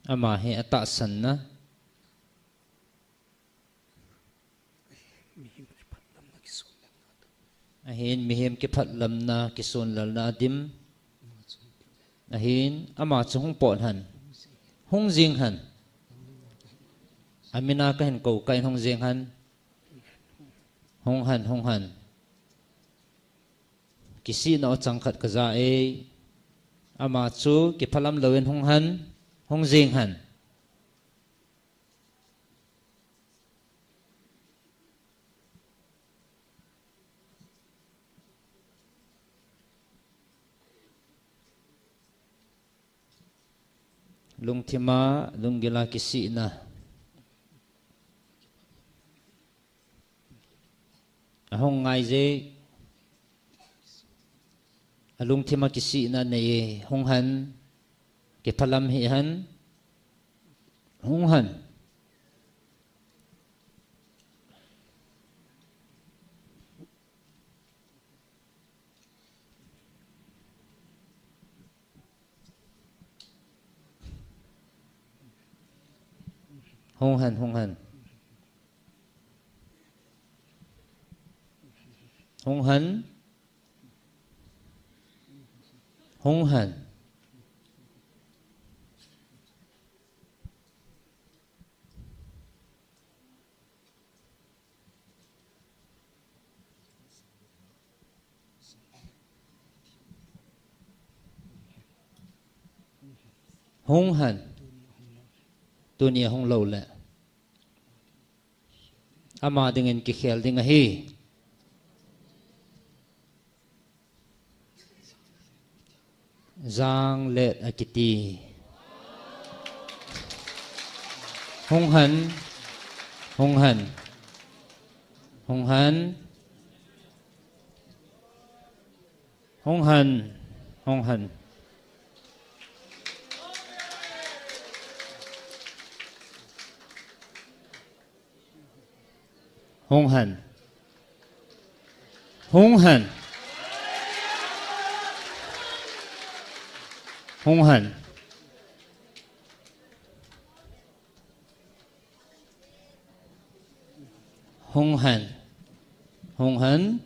Ama hi atahsan na. Ahin mihem kiphatlamna kisonlalna adim. Ahin ama chu hung pot hen. Hung jing hen. Amina kahin kou kah in hung jing hen. Hung hen, hung hen. Kisihna o chang khat kaja e. Ama chu kiphalam louvin hung hen. Hung jing hen. Lungthima, lunggila kisihna. Ahung ngai je. Alungthima kisihna nei e, hung hen. Kiphalam hih hen. Hung hen. Hung hen, hung hen. Hung hen. Hung hen. Hung hen. Tunia hung lou le. Ama dingin kikhel ding ahi. Janglet akiti. Hung hen. Hung hen. Hung hen. Hung hen. Hung hen. Hung hen. Hung hen. Hung hen. Hung hen. Hung hen.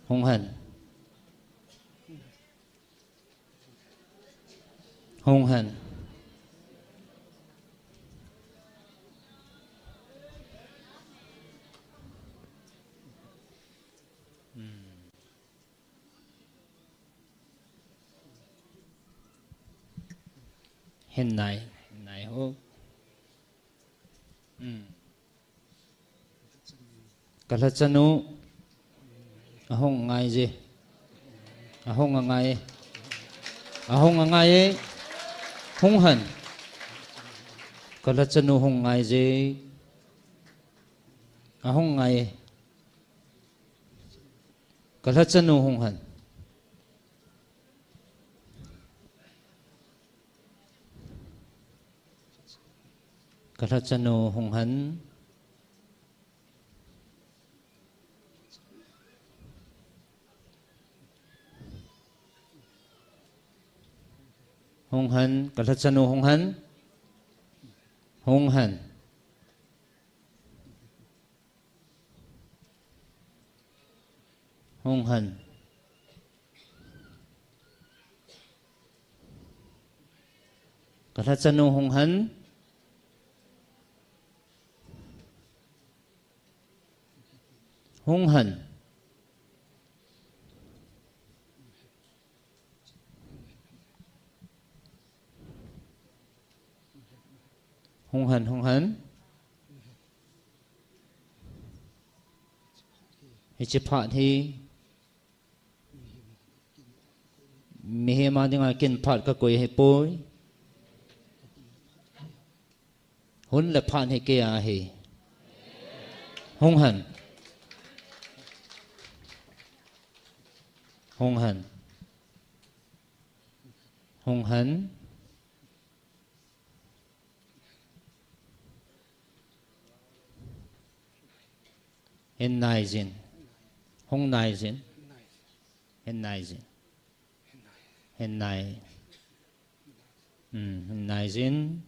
Hung hen. Hung hen. Hin nai, hin nai ho. Hmm. Ka lhachanu ahung ngai je. Ahung angai. Ahung angai e. Hung hen. Ka lhachanu hung ngai je. Ahung ngai e. Ka lhachanu hung hen. Ka lhachanu hung hen. Hung hen, ka lhachanu hung hen. Hung hen. Hung hen. Ka lhachanu hung hen. Hung hen. Hung hen, hung hen. Hiche phat hi mihem a dinga kin phat ka koi ahipoi. Hun le phat hi kei a ahi. Hung hen. Hung hen. Hung hen. Hin nai jin. Hung nai jin. Hin nai jin. Hin nai. Hmm, hin nai jin.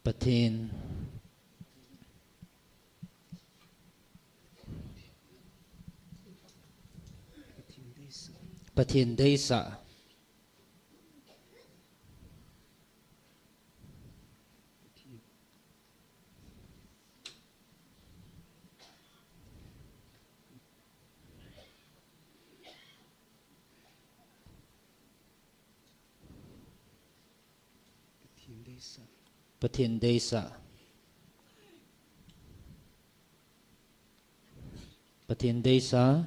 Pathen. Pathen deisah. Pathen deisah. Pathen deisah.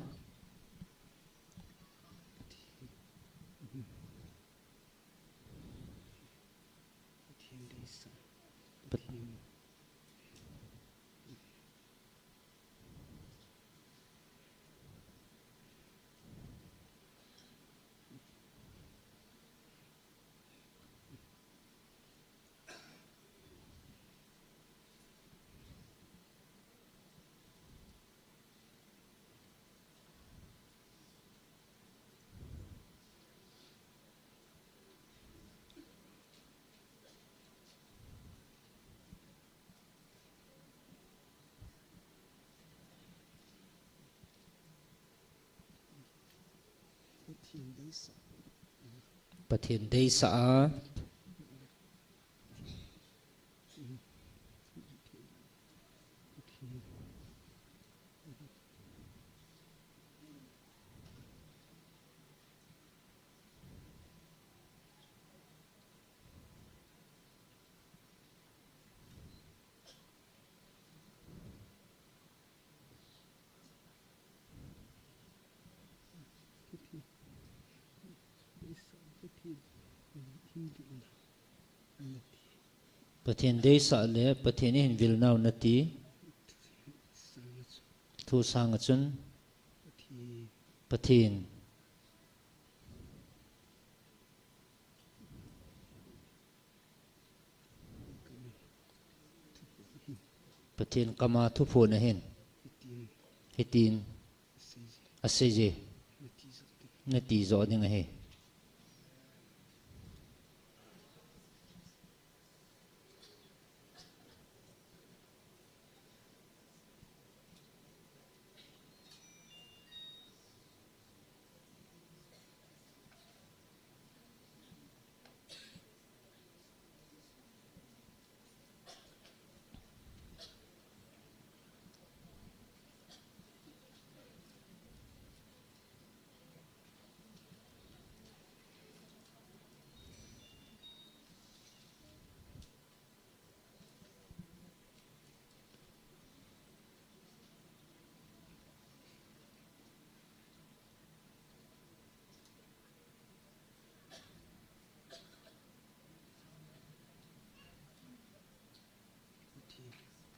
Pathen deisah a. Pathen deisah le Pathen ihin vil nau nati. Thu sanga chun Pathen. Pathen kama thuphon ahin. Hitin. Aseiye. Nati jo ding ahi.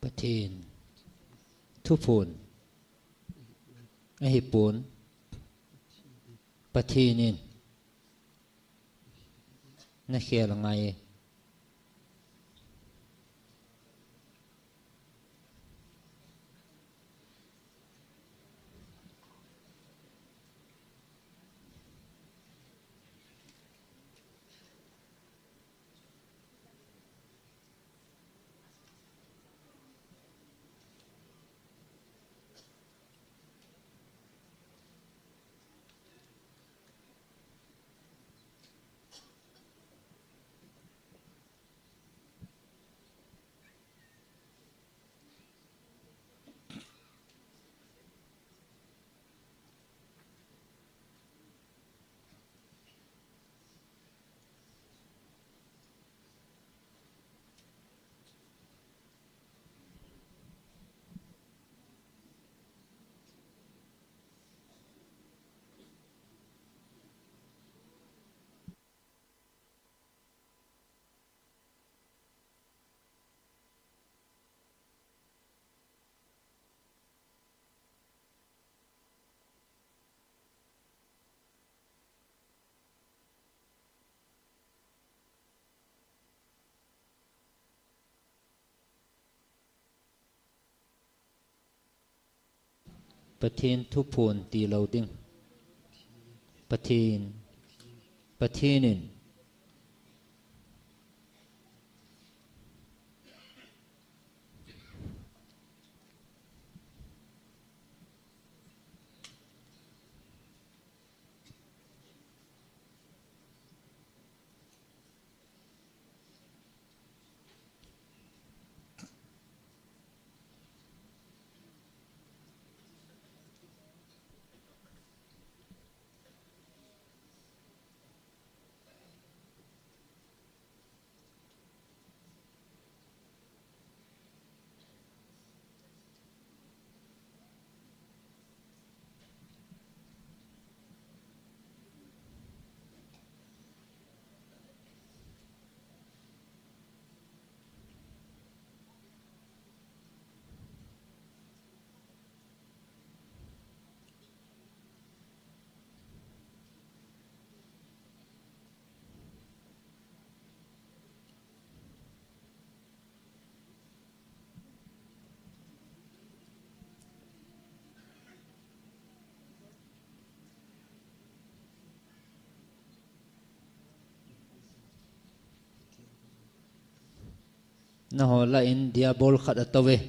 Pathen thuphon ahipon, Pathen in nakhel angai. Pathen thuphon tilou ding. Pathen, Pathen in. Nangho lah in diabol khat atou ve.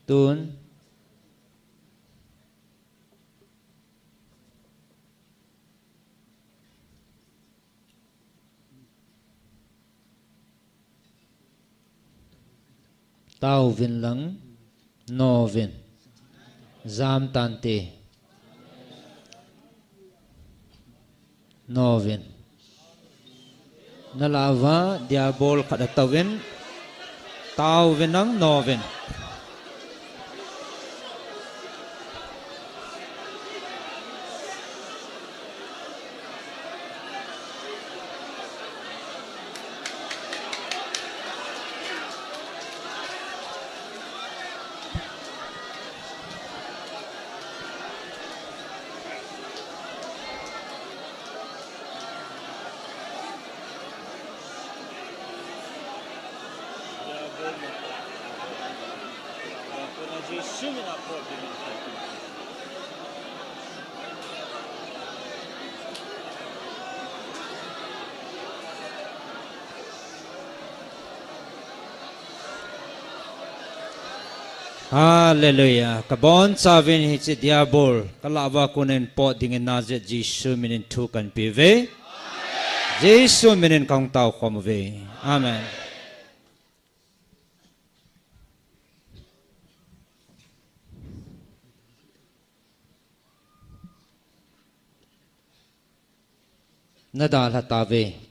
Tun. Tauvin lang, nouvin. Jam tante. Nouvin. Nalah uva diabol khat atouvin. Tauvin lang, nouvin. Hallelujah. Kabonchauvin hiche diabol kalah uva konin pot dingin Nazareth Jesu minin thu kahin pe uve. Jesu minin kahung tao khom uve. Amen. Nadalha tauve.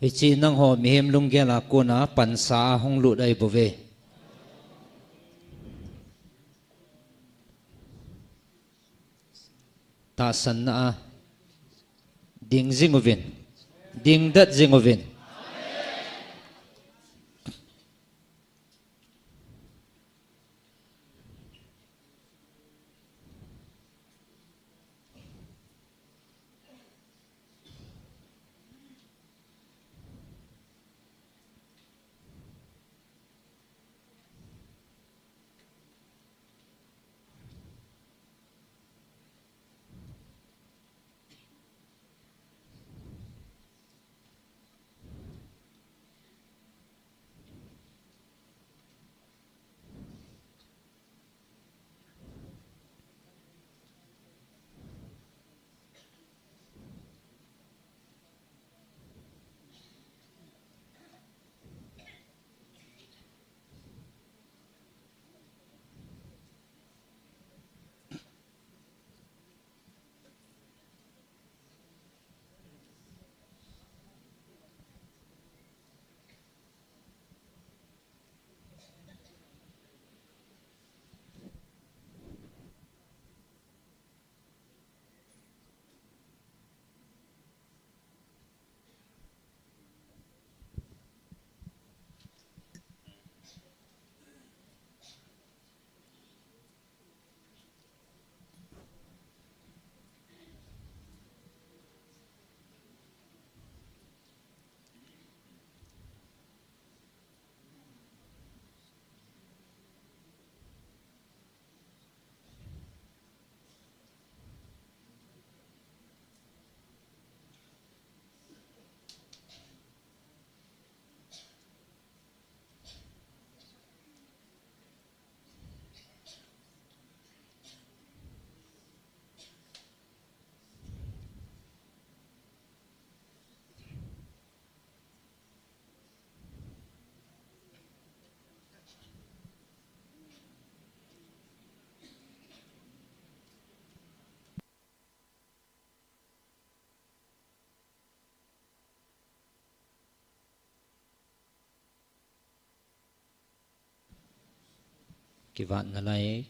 Hiche nangho mihem lunggel a kona pansa a hung lut ahi bouve. Tahsanna a ding jing uvin, dingdet jing uvin. Kivat nalai.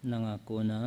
Nanga kona.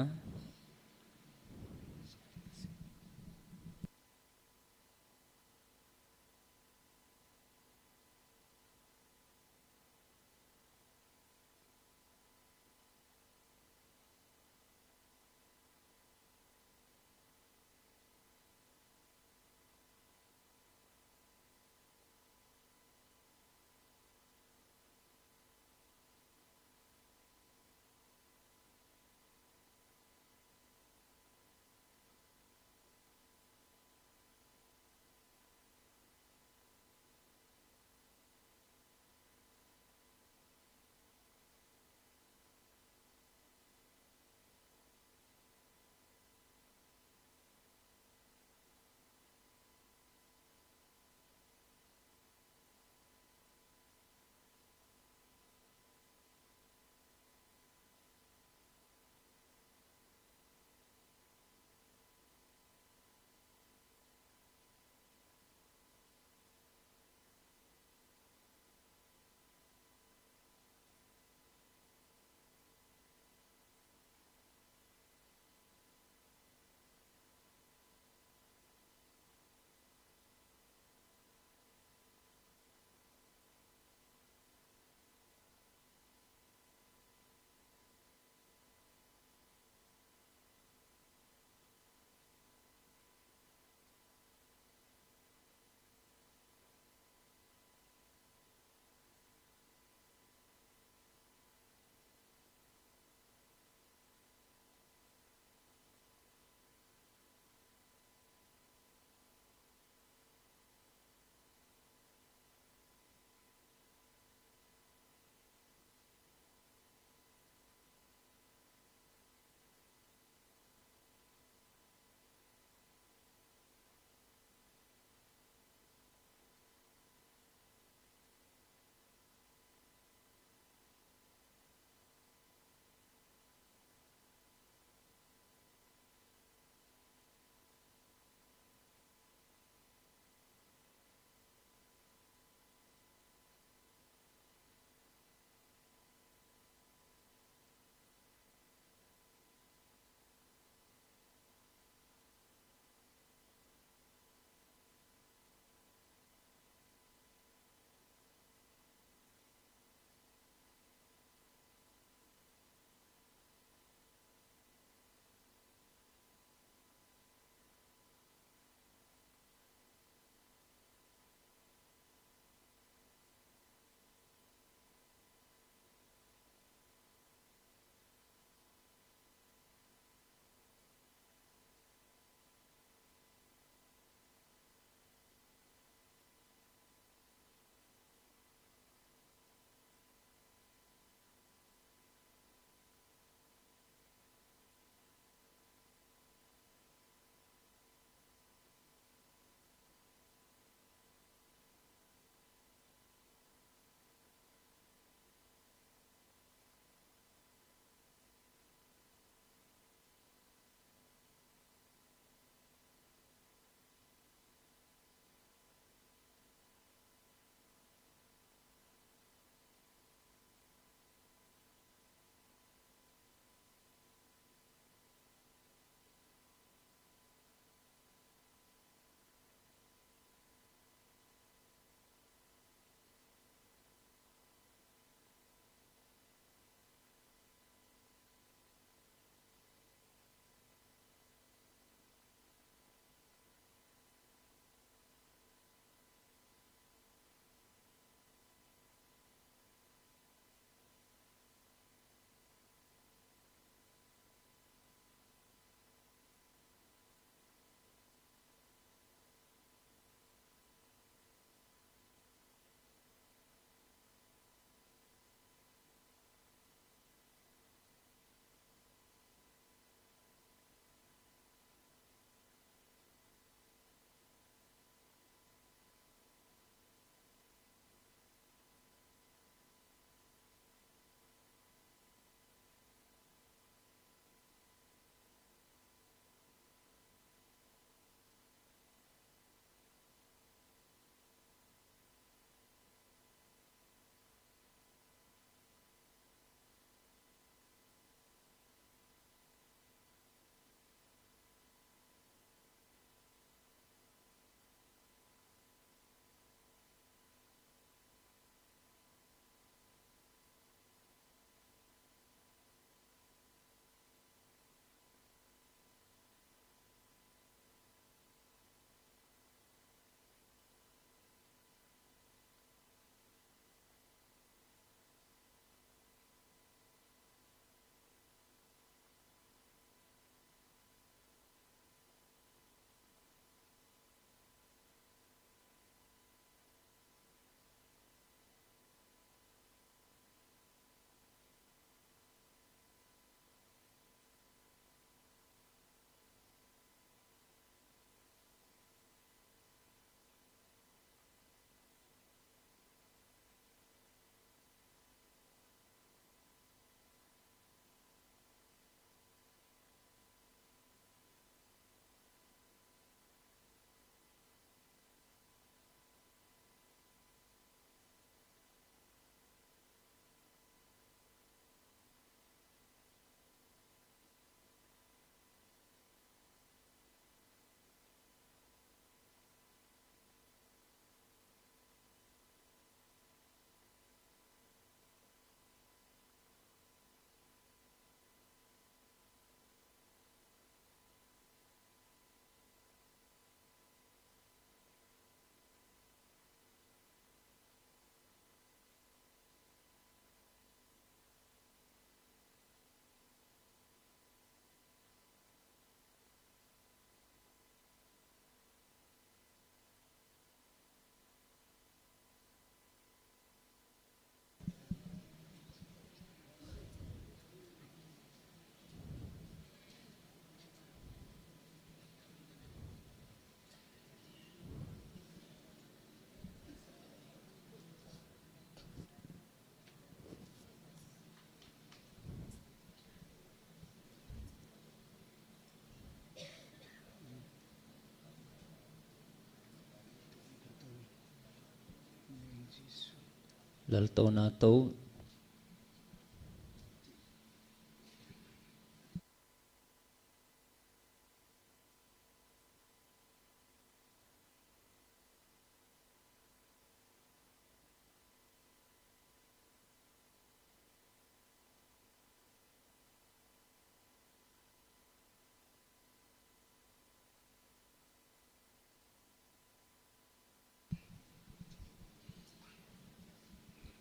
Kaltouna to.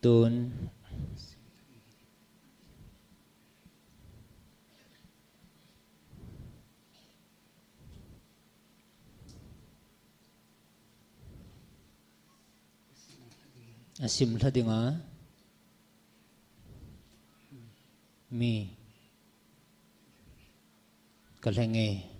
Tun. Asim lha dinga mi kalhenge.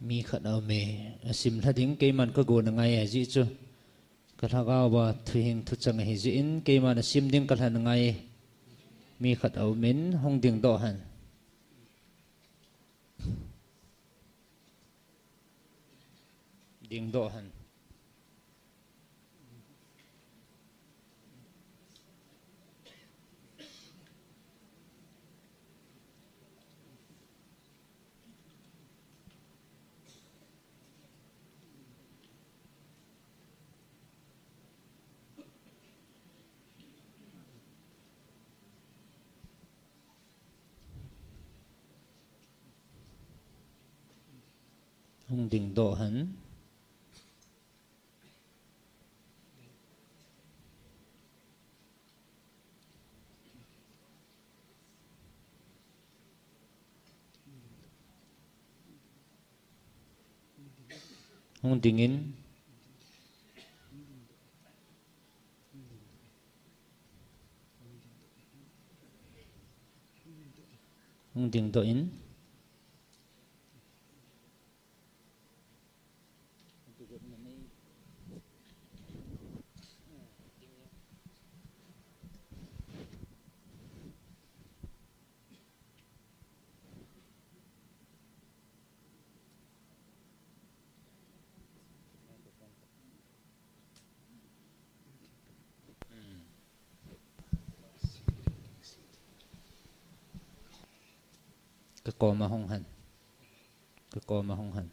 Mi khat aume, asim lha ding keiman kagon angai e, ajeh chu kalhagao a thuhing thuchang ahi jeh in keiman asim ding kalhan angai e. Mi khat aumin hung dingdoh hen. Dingdoh hen. Hung dingdoh hen. Hung dingin. Hung dingdoh in. Ka koma hung hen. Ka koma hung hen.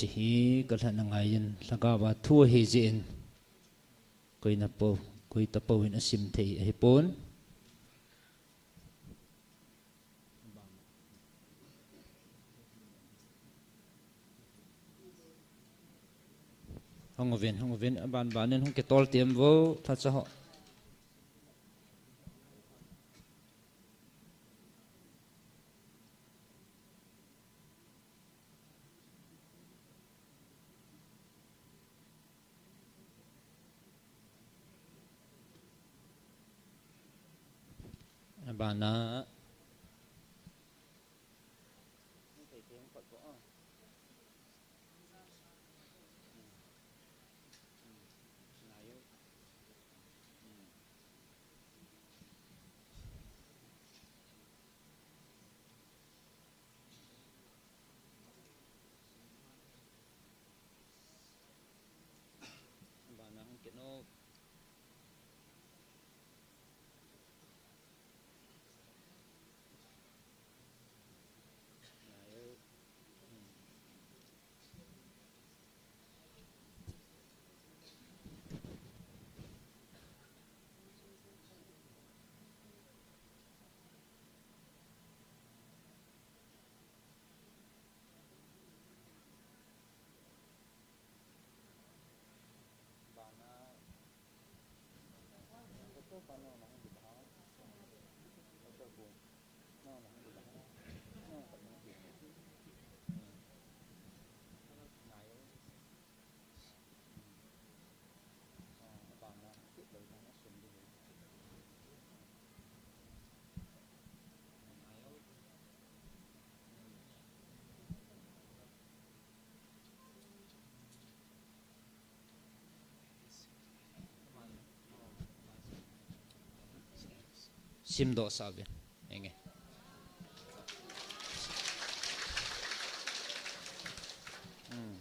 Chihi ka lhana ngaiyin, lhagao a thu ahi jeh in, koi na po, koi ta po in asim thei ahi pon. Hung uvin, hung uvin, aban ban in hung kitol tiem vo, thacha ho. Abana. Simdoh sah uvin. Enge. Hmm.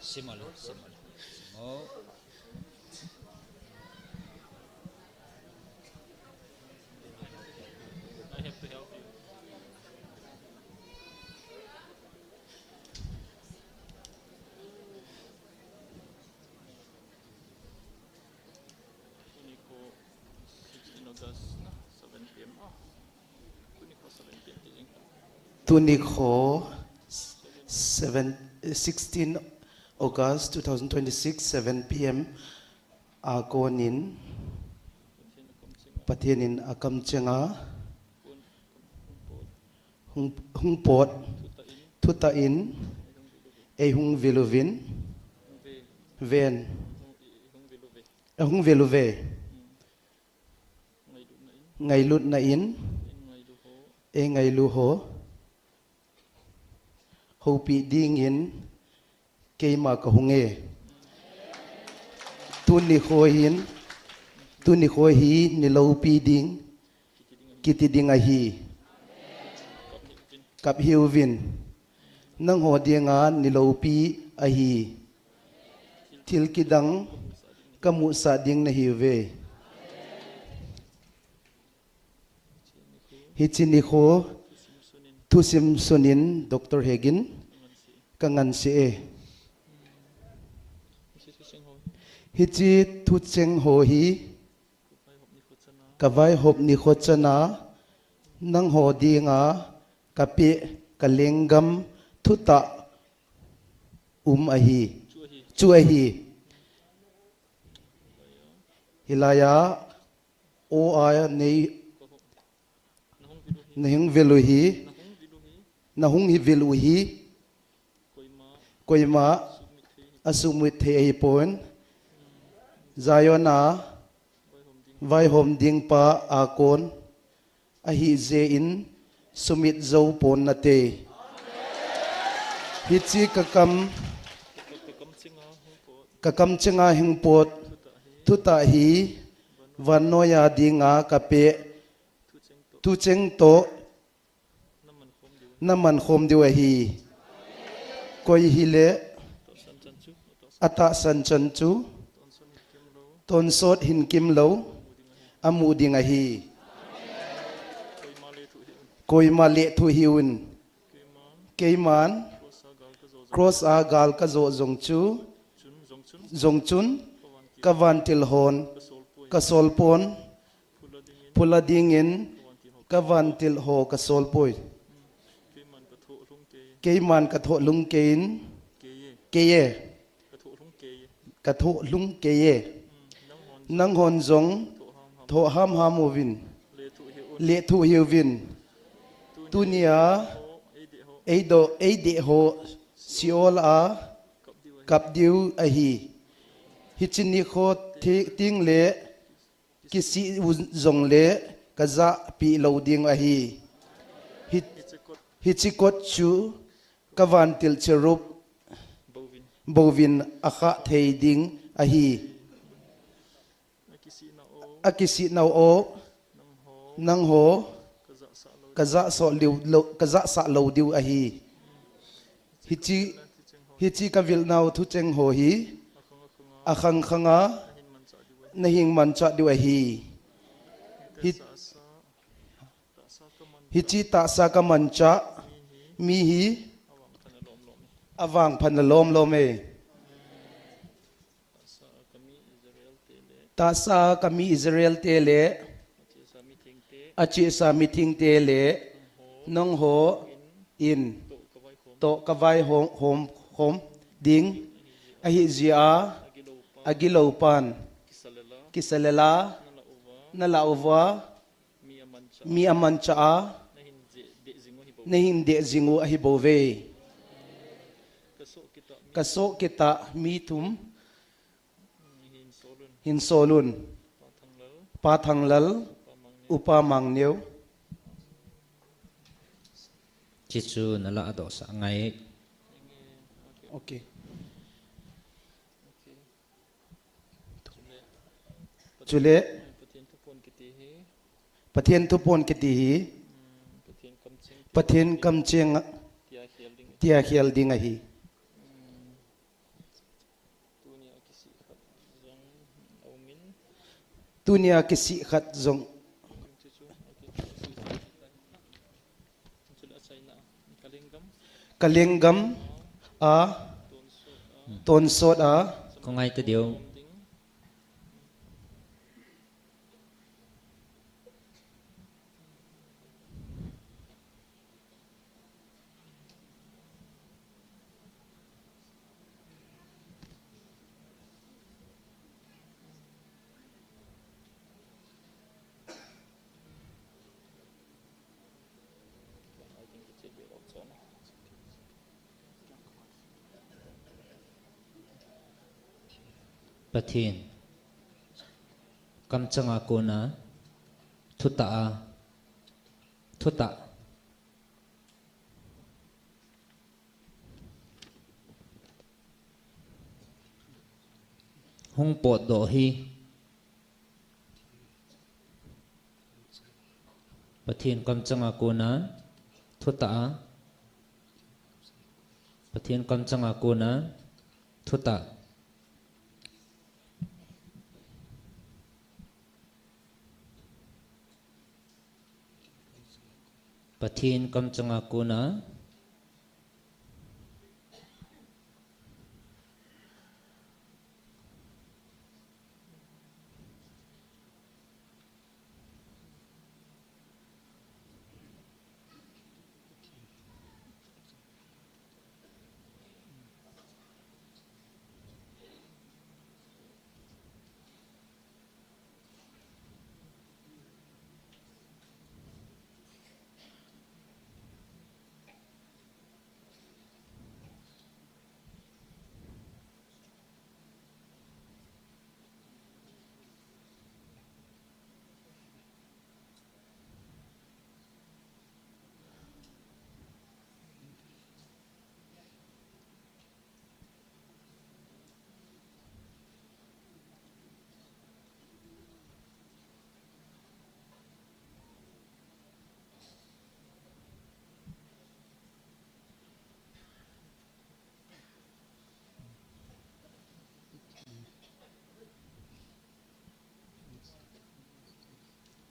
Sim alo, sim alo. Sim o. I have to help you. Tuni kho sixteen August na, seven P M. Oh. Tuni kho seven P M ti jing ta. Tuni kho seven, sixteen August two thousand twenty-six, seven P M. A konin Pathen in akamchenga hung, hung pot, thutah in, ei hung vil uvin, ven, a hung vil uve. Ngailutna in, Ei ngailu ho, houpi dingin keima kahung e. Tuni kho hin, tuni kho hi niloupi ding, kiti ding ahi. Kap hiuvin, nangho dinga niloupi ahi. Thil kidang kamusah ding nahiuve. Hiche nikho thusim sunin Doctor Hegin kanganse e. Hiche thucheng ho hi kavaihop nikho chana nangho dinga kapeh kalenggam thutah um ahi. Chu ahi. Hilaiya o a nei nahung vil u hi, nahung hi vil u hi, koima asumit thei ahipon. Zion a vaihom ding pa a kon ahijeh in sumit jou pon nate. Hiche kakam, kakam chenga hingpot thutah hi vannoiya dinga kapeh thucheng toh namankhom diu ahi. Koi hile atahsan chan chu tonsot hinkimlou amu ding ahi. Koima lethuh hiuvin, keiman cross a gal kajoh jong chu, jong chun kavantil hon kasol pon. Phula dingin kavantil ho kasol poi. Keiman kathoh lhung kei in, kei e, kathoh lhung kei e. Nanghon jong thoh hamham uvin, lethuh hiuvin. Tunia eidoh, eideh ho Sheol a kap diu ahi. Hiche nikho tengle kisih u jongle kajahpeh lou ding ahi. Hiche kot chu kavantil cherub bouvin akhah thei ding ahi. Akisih nau o, nangho kajahsah lou diu ahi. Hiche, hiche kavilnau thucheng ho hi akhang khanga nahin manchah diu ahi. Hiche tahsa kamanchah mi hi avangphat na lomlom e. Tahsa kami Israel te le achesa mithengte le nangho in toh kavaihom khom ding ahijeh a, agilou pan kisalela nalah uva, mi amanchah a nahin deh jing u ahibouve. Kasoh kitah mi thum hinsolun, Pa Thanglal, Upa Mangneo. Hichu nalah a dohsah ngai. Ok. Chule Pathen thupon kiti hi Pathen kamcheng tia khel ding ahi. Tunia kisih khat jong kalenggam a tonsot a kangai ta diu. Pathen kamcheng a kona thutah a, thutah hung potdoh hi. Pathen kamchanga kona thutah a. Pathen kamchanga kona thutah. Pathen kamchanga kona.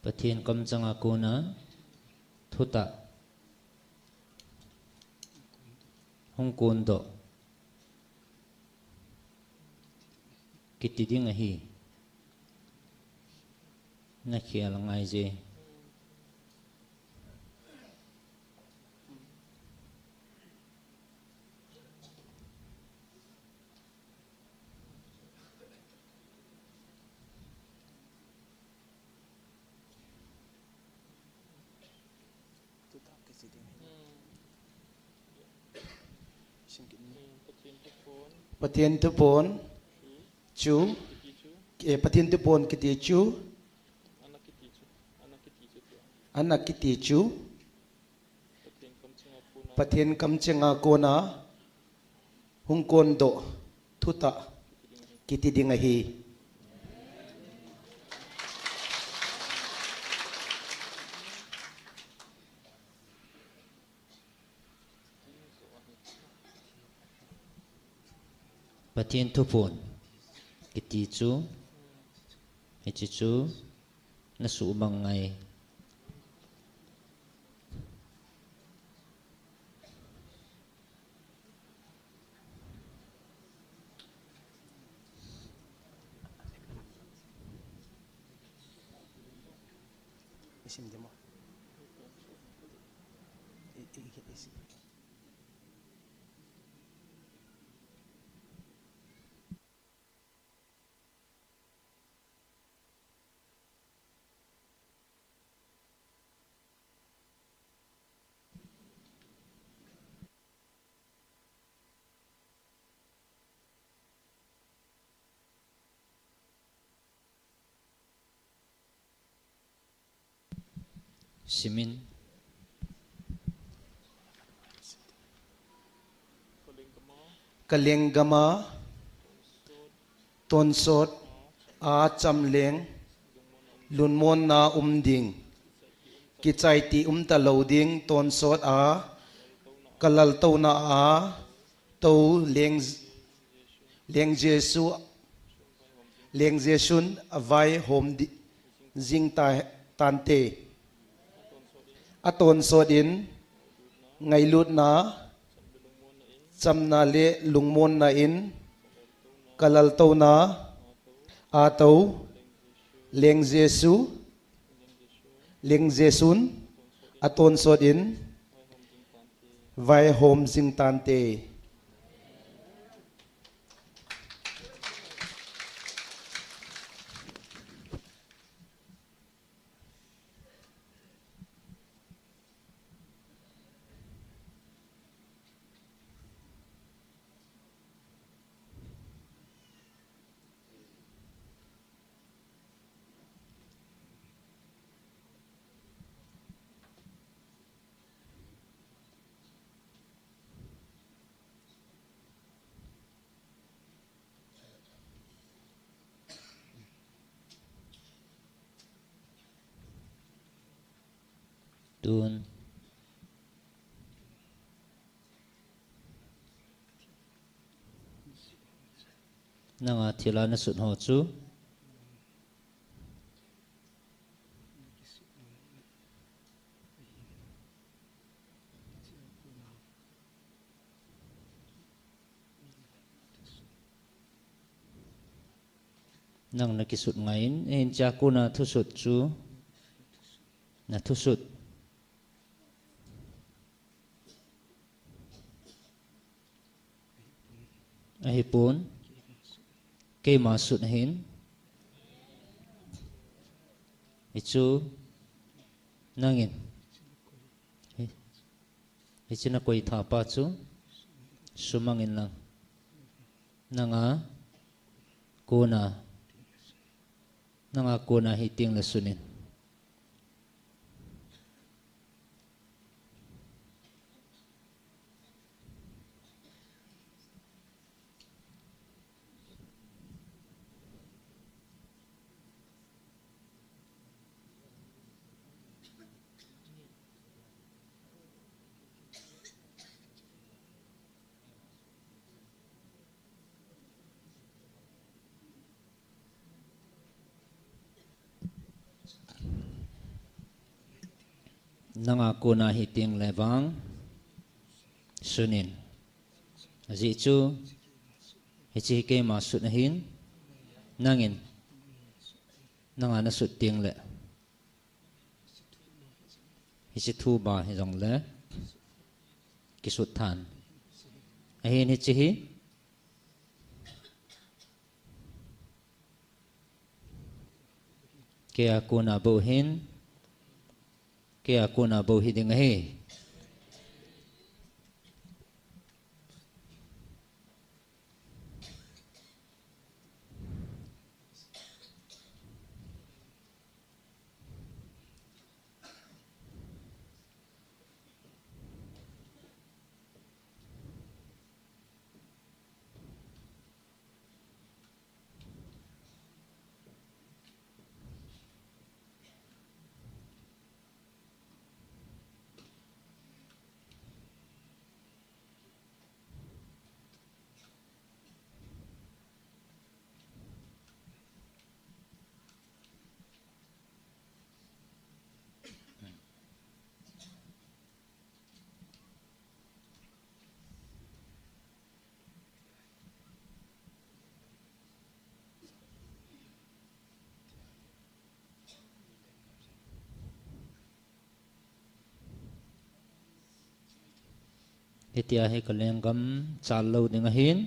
Pathen kamchanga kona thutah. Hung kondoh. Kiti ding ahi. Nakhel ngai je. Pathen thupon chu, eh, Pathen thupon kiti chu, ana kiti chu, Pathen kamchenga kona hung kondoh thutah kiti ding ahi. Pathen thupon kiti chu, hiche chu nasuhmang ngai. Simin. Kalenggam a tonsot a chamleng lungmonna um ding. Kichaiti umta lou ding tonsot a kalaltouna a tou leng, leng Jesu, leng Jesun avaihom di, jing ta, tante. Atonsot in ngailutna, chamna le lungmonna in kalaltouna a tou leng Jesu, leng Jesun atonsot in vaihom jing tante. Tun. Nanga thila nasut ho chu. Nang nakisut ngai in, eh, hichea kona thusut chu. Nathusut. Ahipon. Keima sut ahin. Hichu. Nangin. Hi-, hichu nakoi thapa chu. Sumangin lang. Nanga. Kona. Nanga kona hiteng le sunin. Nanga kona hiteng le vang. Sunin. Ajeh chu. Hiche hi keima sut ahin. Nangin. Nanga nasut teng le. Hiche thuba hijongle. Kisut than. Ahin hiche hi. Keia kona bou hin. Keia kona bou hiding ahi. Hitia hi ka lenggam chal lou ding ahin.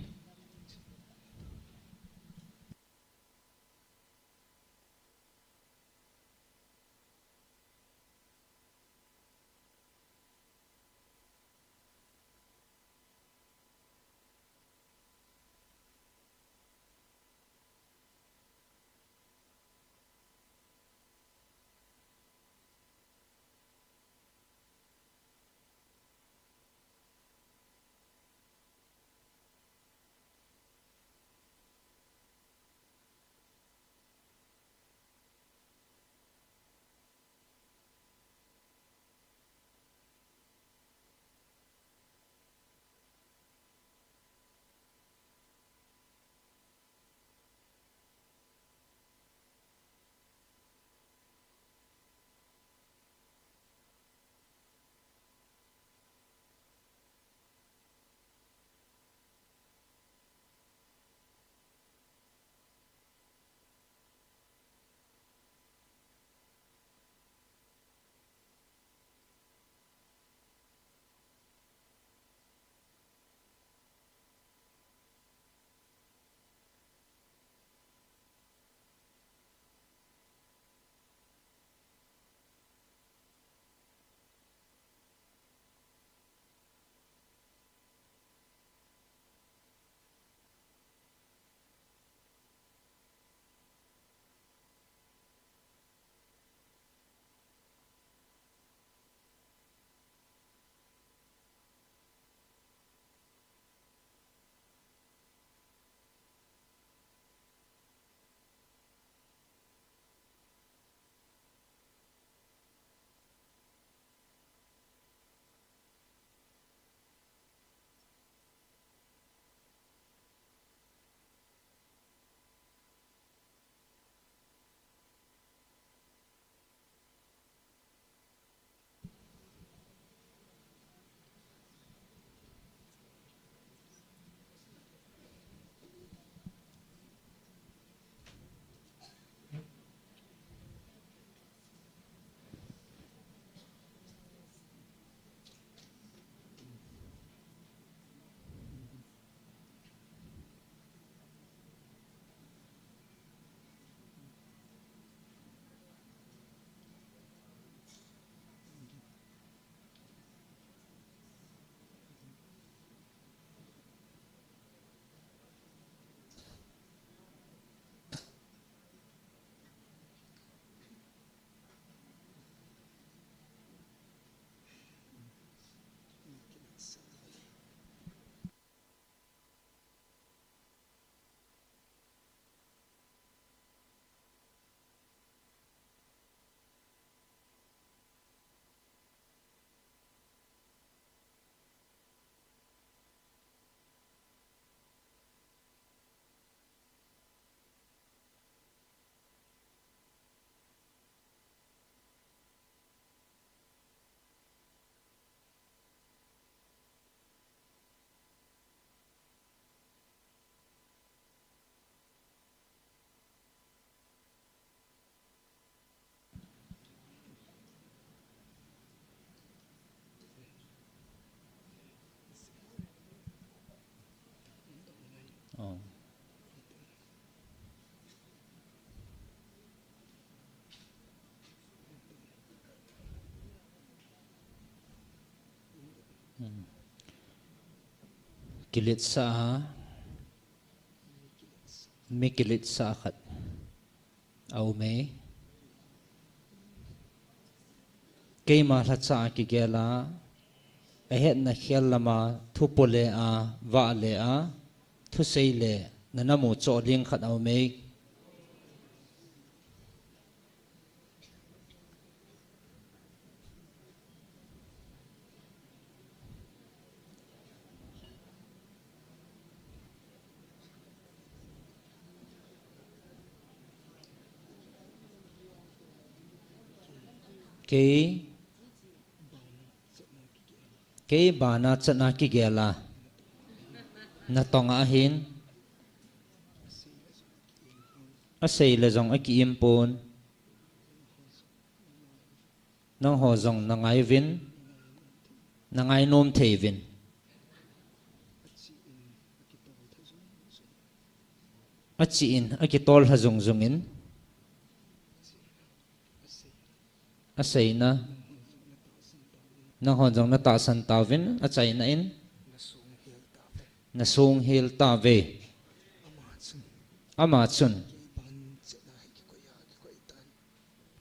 Kiletsah a, mi kiletsah khat aume. Keima lhacha a kigel a, ahetna khel lama thu pole a, vale a, thusei le, nana mu choh ding khat aume. Kei, kei bana chan a kigel a, natong ahin, asei le jong aki-im pon. Nangho jong nangai uvin, nangai nom thei uvin. Achi in, akitol lha jung jung in. Aseina. Nangho jong natahsan tauvin, achaina in. Nasung hel tauve. Ama chun.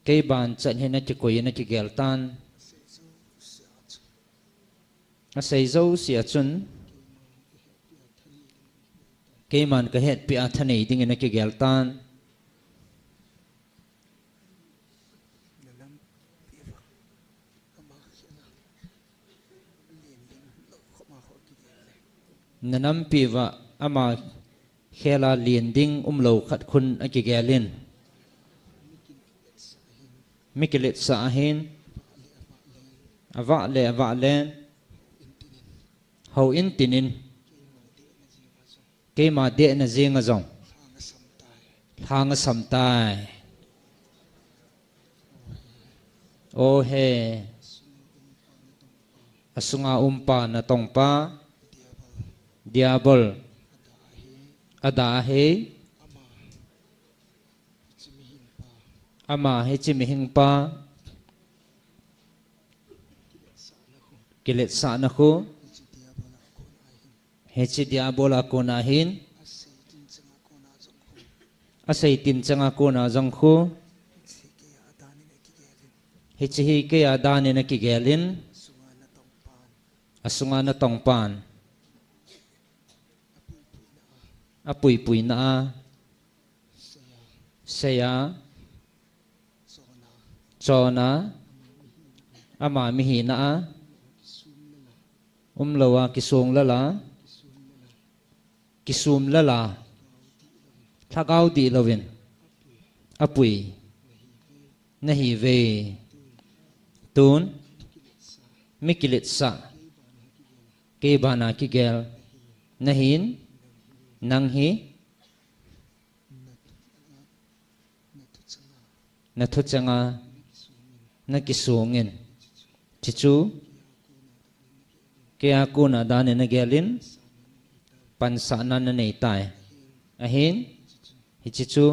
Kei ban chan hin akikoi in akigel tan. Asei jouse a chun. Keiman kahetpi a thanei dingin akigel tan. Nanampi uva ama khel a len ding umlou khat khun akigel in. Mi kiletsah ahin. Avah le avah len. Hou in tin in. Keima dehna jeng a jong. Lhang asam tai. O he. Asunga umpa natongpa. Diabol. Ada ahi. Ama hiche mihingpa. Kiletsahna khu. Hiche diabol a kona hin. Asei tin chang a kona jong khu. Hiche hi kei a danin akigel in. Asunga natongpan. Apuipuina a. Seia. Chona. Ama mihina a. Umlou a kisung lala. Kisum lala. Lhagao dih louvin. Apui. Nahiuve. Tun. Mi kiletsah. Kei bana kigel. Nahin. Nang hi. Nathu changa. Nakisungin. Hichu. Kei a kona danin nagel in. Pansahna nanei tai. Ahin. Hiche chu.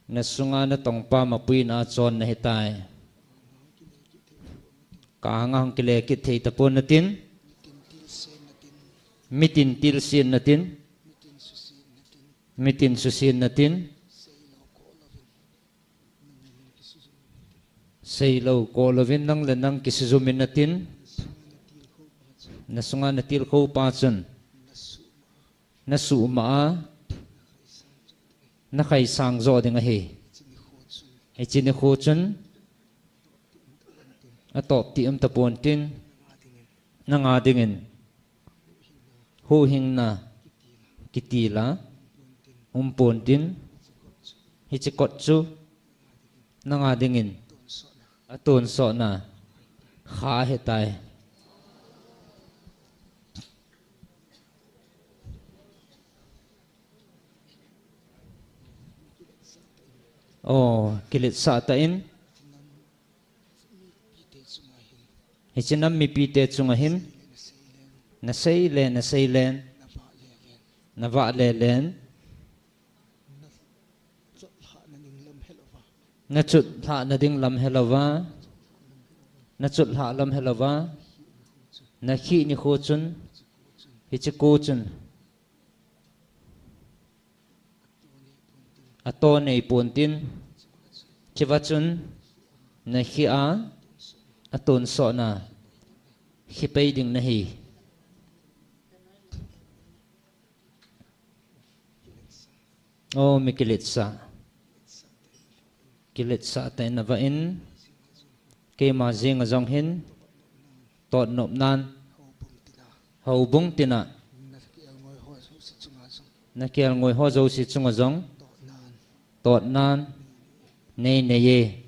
Nasunga natongpa mapuina a chon nahitai. Ka anga hung kile kit thei tapon natin. Mitin tilsen natin. Mitin susen natin. Seilou koh louvin nang le nang kisujumin natin. Nasunga natilkhou pa chun. Nasuhma a. Nakhaisang jo ding ahi. Hiche nikho chun. Atop ti um tapon tin. Nanga dingin. Huhhingna. Kitila. Umpon tin. Hiche kot chu. Nanga dingin. Atonsotna. Kha ahitai. O, kiletsah tan. Hiche nam mipite chunga hin. Nasei le, nasei len. Navah le len. Nachut lhahna ding lam helouva. Nachut lhah lam helouva. Nakhih nikho chun, hiche ko chun ato neipon tin, chua chun nakhih a atonsotna khipei ding nahi. O mi kiletsah, kiletsah tah in navah in, keima jenga jong hin totnopnan houbung tina nakelngoi ho jouse chunga jong totnan neineiye.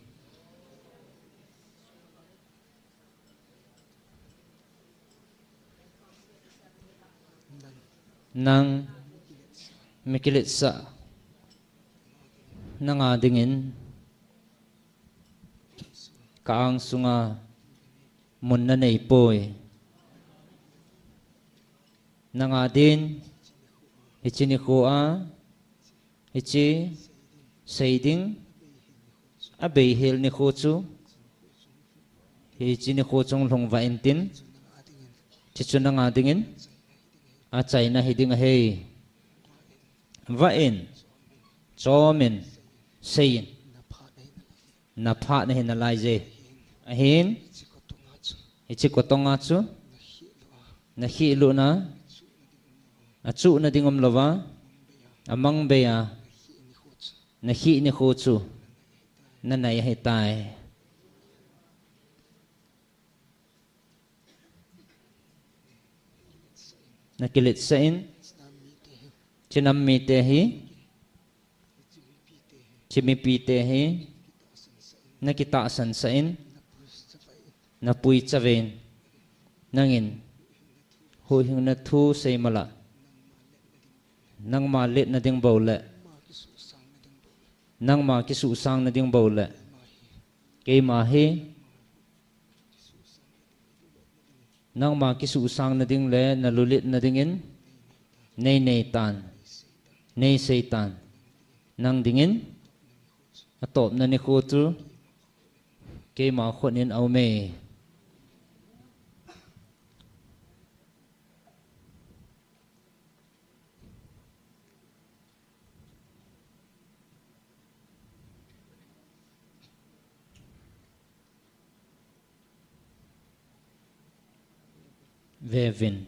Nang mi kiletsah, nanga dingin ka angsunga mun naneipoi. Nanga din hiche nikho a hiche seiding abeihel nikho chu, hiche nikho chunga lhung vah intin, hiche chu nanga dingin achaina hiding ahi. Vah in, chomin, seiyin, naphat nahi nalaiye. Ahin, hiche kotonga chu nakhih lutna achuhna ding umlouva, amangbeiya nakhih nikho chu nanei ahitai. Nakiletsah in, hiche nam mite hi, hiche mipite hi nakitahsan sah in, napui chavin, nangin huhhingna thu seimala, nangma letna ding boule, nangma kisuhsangna ding boule, keima hi nangma kisuhsangna ding le nalulitna dingin neineitan, neiseitan. Nang dingin atopna nikho chu keima khut in aume. Vevin.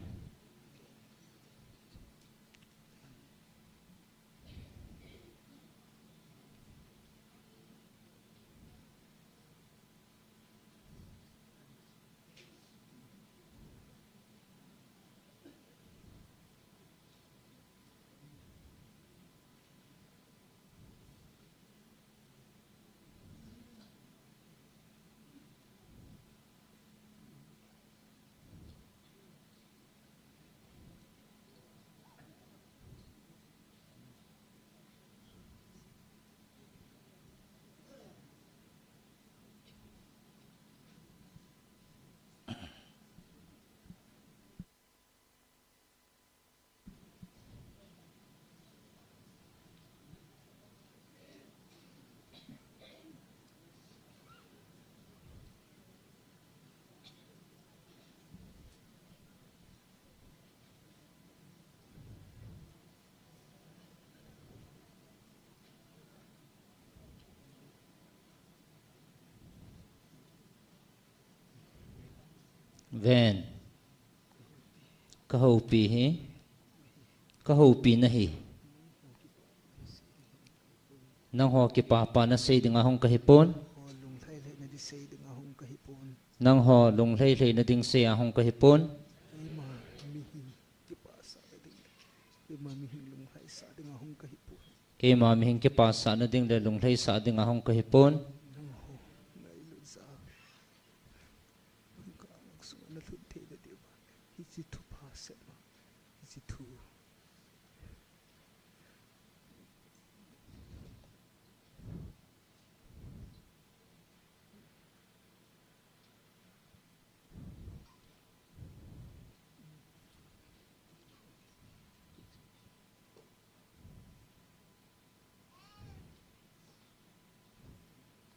Ven. Kahoupi hi, kahoupi nahi. Nangho kipapana sei dinga hung kahipon. Nangho lunglhai lheina ding sei a hung kahipon. Keima mihing kipasahna ding le lunglhaisah dinga hung kahipon.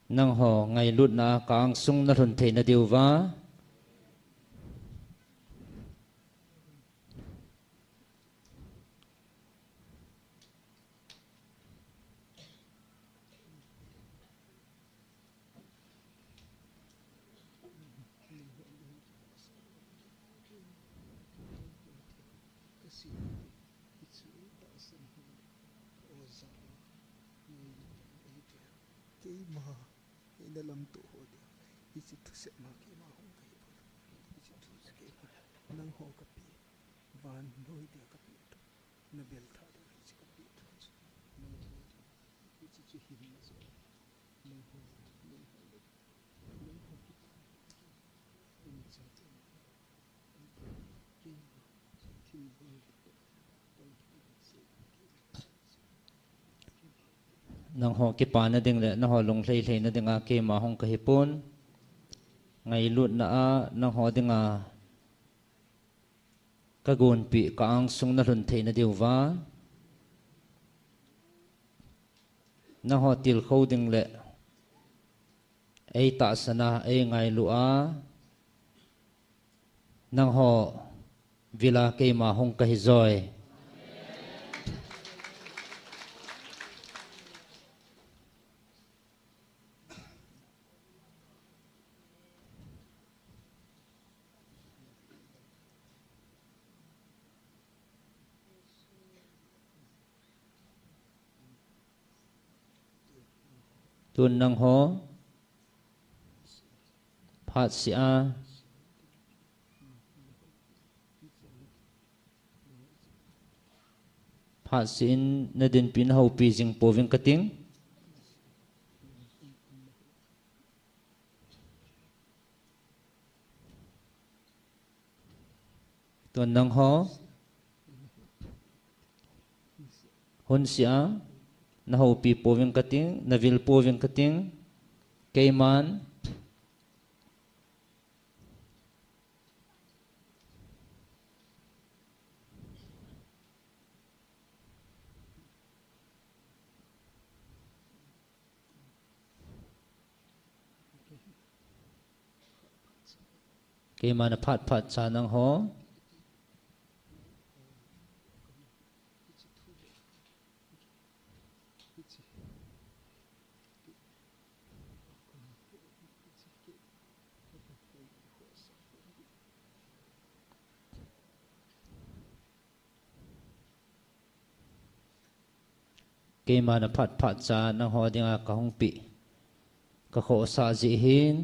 Nangho ngailutna a ka angsung nalhun theina diuva, Keima, ina lamto ho dia. Hiche thusei ma keima hung kahi pon. Hiche thusei keima. Nangho kapi. Vannoi dia kapi. Nabel tha dia hiche kapi thu chu. Nangho dia. Hiche chu himna chu. Nangho, nangho le. Nangho kipa. Ina cha te. Nangho kipana ding le nangho lunglhai lhaina dinga keima hung kahi pon. Ngailutna a nangho dinga kagonpeh ka angsung nalhun theina diuva. Nangho tilkhou ding le eitahsan a, eingailu a, nangho vil a keima hung kahi joi. Tun nangho phatseh a, phatseh in nadinpi nahoupi jing pouving kating. Tun nangho hunseh a nahoupi pouving kating, navil pouving kating. Keiman Keima na phat phat cha nangho. Keima na phat phat cha nangho dinga kahung peh, kakhohsah jeh hin.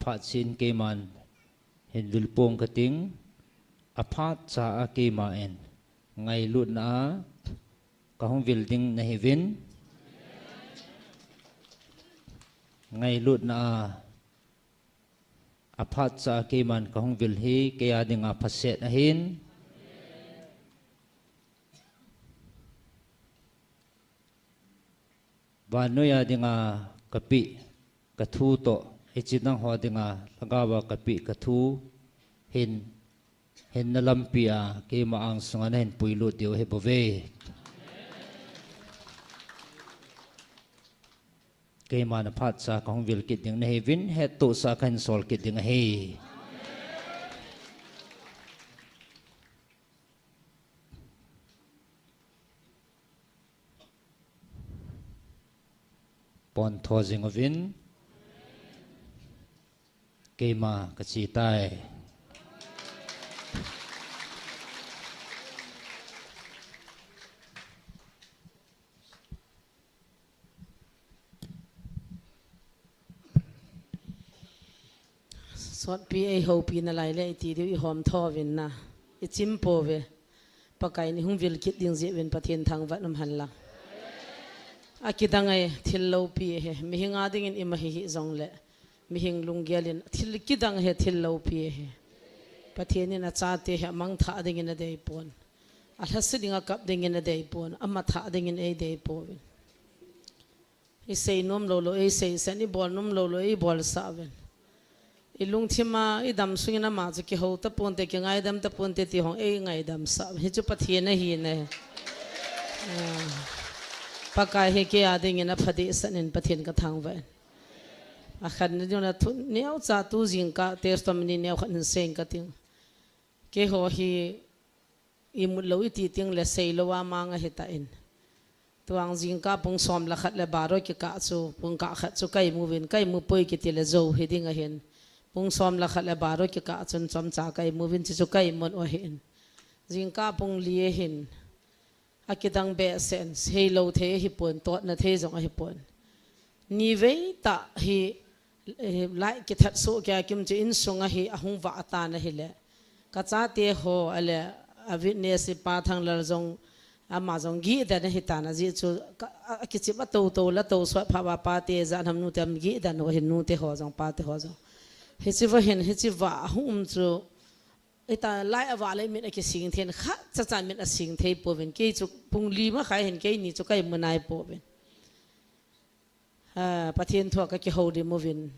Aphat cheh in keiman hin vil pong kating, aphat cha a keiman ngailutna a kahung vil ding nahiuvin. Ngailutna a aphat cha a keiman kahung vil hi kei a dinga phaset ahin. Vannoi a dinga kapeh, kathu toh, Hiche nangho dinga lhagao a kapeh kathu hin, hinna lampi a keima angsunga nahin puilut diu ahi bouve. Keima naphat cha kahung vil kit ding nahiuvin, hettohsah kahin sol kit ding ahi. Pontho jing uvin, keima kache tai. Sotpi eihoupi nalai le iti diu ihom tho uvin na. Ichim pouve. Pakai in ihung vil kit ding jeh uvin Pathen thangvah in um hen lang. Akidang e, thil loupi ahi. Mihinga dingin ima hi hih jongle, mihinga lunggel in thil kidang ahi, thil loupi ahi. Pathen in achate hi amangthah dingin adei pon. Alhase dinga kap dingin adei pon. Amangthah dingin eidei pouvin. Isei nom lou lou eisei sah in, ibol nom lou lou eibol sah uvin. Ilungthim a, idam sungin ama chu kihou taponte, kingaidam taponte ti hung eingaidam sah uvin. Hichu Pathen ahi ne. Ah. Pakai hi kei a dingin apha dehset in Pathen kathangvah in. Akhatna ding a thu neocha tu jingkah testimony neokhat hin seiyin kating. Keiho hi imut lou iti teng le seilou a mang ahitan. Tuang jingkah pung som le khat le baro kikah chu, pung kah khat chu kaimuvin, kaimu poi kiti le jou hiding ahin. Pung som le khat le baro kikah chun chomcha kaimuvin, chuchu kaimun u ahin. Jingkah pung li ahin. Akidang behseh in, seilou thei ahipon, totna thei jong ahipon. Nivei tah hi, eh, light kithat soh kei a kim chu insunga hi ahung vah tan ahile. Kachate ho ale, a witness ipa Thanglal jong, ama jong gihden ahitan ajeh chu, ka, a, akichim a toutou la tou sot pha uva pate jat ham nute ham gihden u ahin nute ho jong, pate ho jong. Hiche va hin, hiche vah ahung um chu, Ita light avah le mit akising thei in, khat cha chan mit asing thei pouvin, kei chu pung li makhai hin keini chu kaimu nai pouvin. Ah, Pathen thu a kakihoulim uvin,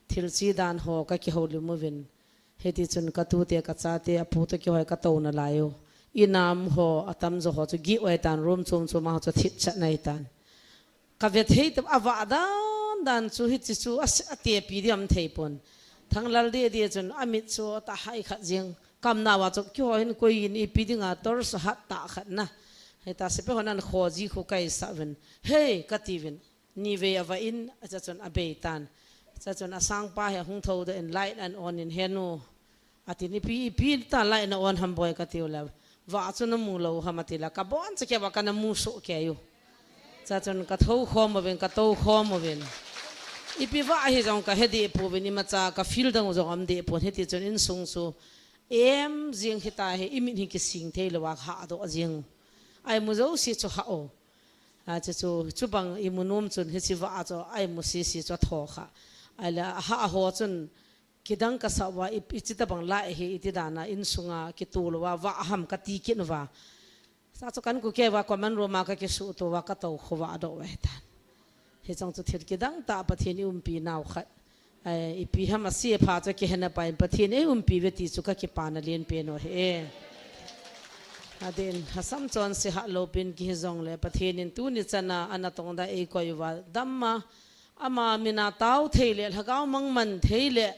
thil che dan ho kakihoulim uvin. Hiti chun katute kachate apu toh kihoi katou nalai u. Inam ho atamjo ho chu gih u ahitan, room chom chom a ho chu thipchet na ahitan. Kave thei tam, avah dan dan chu hiche chu a, atepi ding ham thei pon. Thanglal deh deh chun amit chu atahai khat jeng. Kamnauva chu kihoi hin koi in ipi dinga torch hat tah khat na. Hita sepai hon ahin kho ji khu kaisah uvin. Hei, kati uvin. Nivei avah in, acha chun abei tan. Acha chun asangpa hi ahung thou doh in light ahin on in, "He nu," atin, "Ipi, ipi tah light na on ham boi?" kati u le, "Vah chu namu lou ham?" ati le, "Kaboncha kei vah kana mu soh kei u." Cha chun kathou khom uvin, katou khom uvin. Ipi vah hi jong kahe deh pouvin, imacha kafeel dang u jong um deh pon, hiti chun insung chu em jing hita hi, imit hi kising thei lou a hah doh jing. Aimu jouse chu hah u. A, chu, chu, chubang imu nom chun hiche vah a chu aimu sese chu atho kha. Ahile, ahah ho chun kidang kasah uva, i, ichi tabang lai hi, iti dan a insunga kitoh lou uva, vah ham kati kit uva. Sa chu kahin kukei uva, common room a kakisuhto uva, katou khovah doh uva ahitan. Hicheng chu thil kidang tah Pathen in eiumpi nau khat. Ai, ipi ham asei pha chu kihe napai in Pathen in eiumpi uve ti chu kakipana lenpen u ahi. Adeh in, hasam chonse hah loupin kihi jongle, Pathen in tuni chan a, anatong dan eikoi uva, dam a, ama min a tao thei le, lhagao mangman thei le,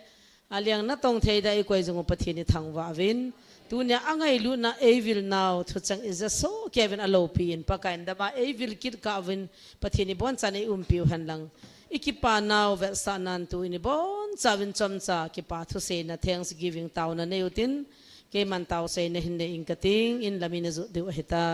aleng natong thei dan eikoi jing u Pathen ithangvah uvin. Tunia angailutna eivil nau thucheng ija soh kei uvin aloupi in Pakai in dam a eivil kit kah uvin Pathen in ibonchauvin eiumpi u hen lang. Ikipa nau vetsahnan tu in ibonchauvin chomcha kipa thuseina thanksgiving taona nei utin keiman taoseina hin nei inge kating in lam in ajot diu ahitai.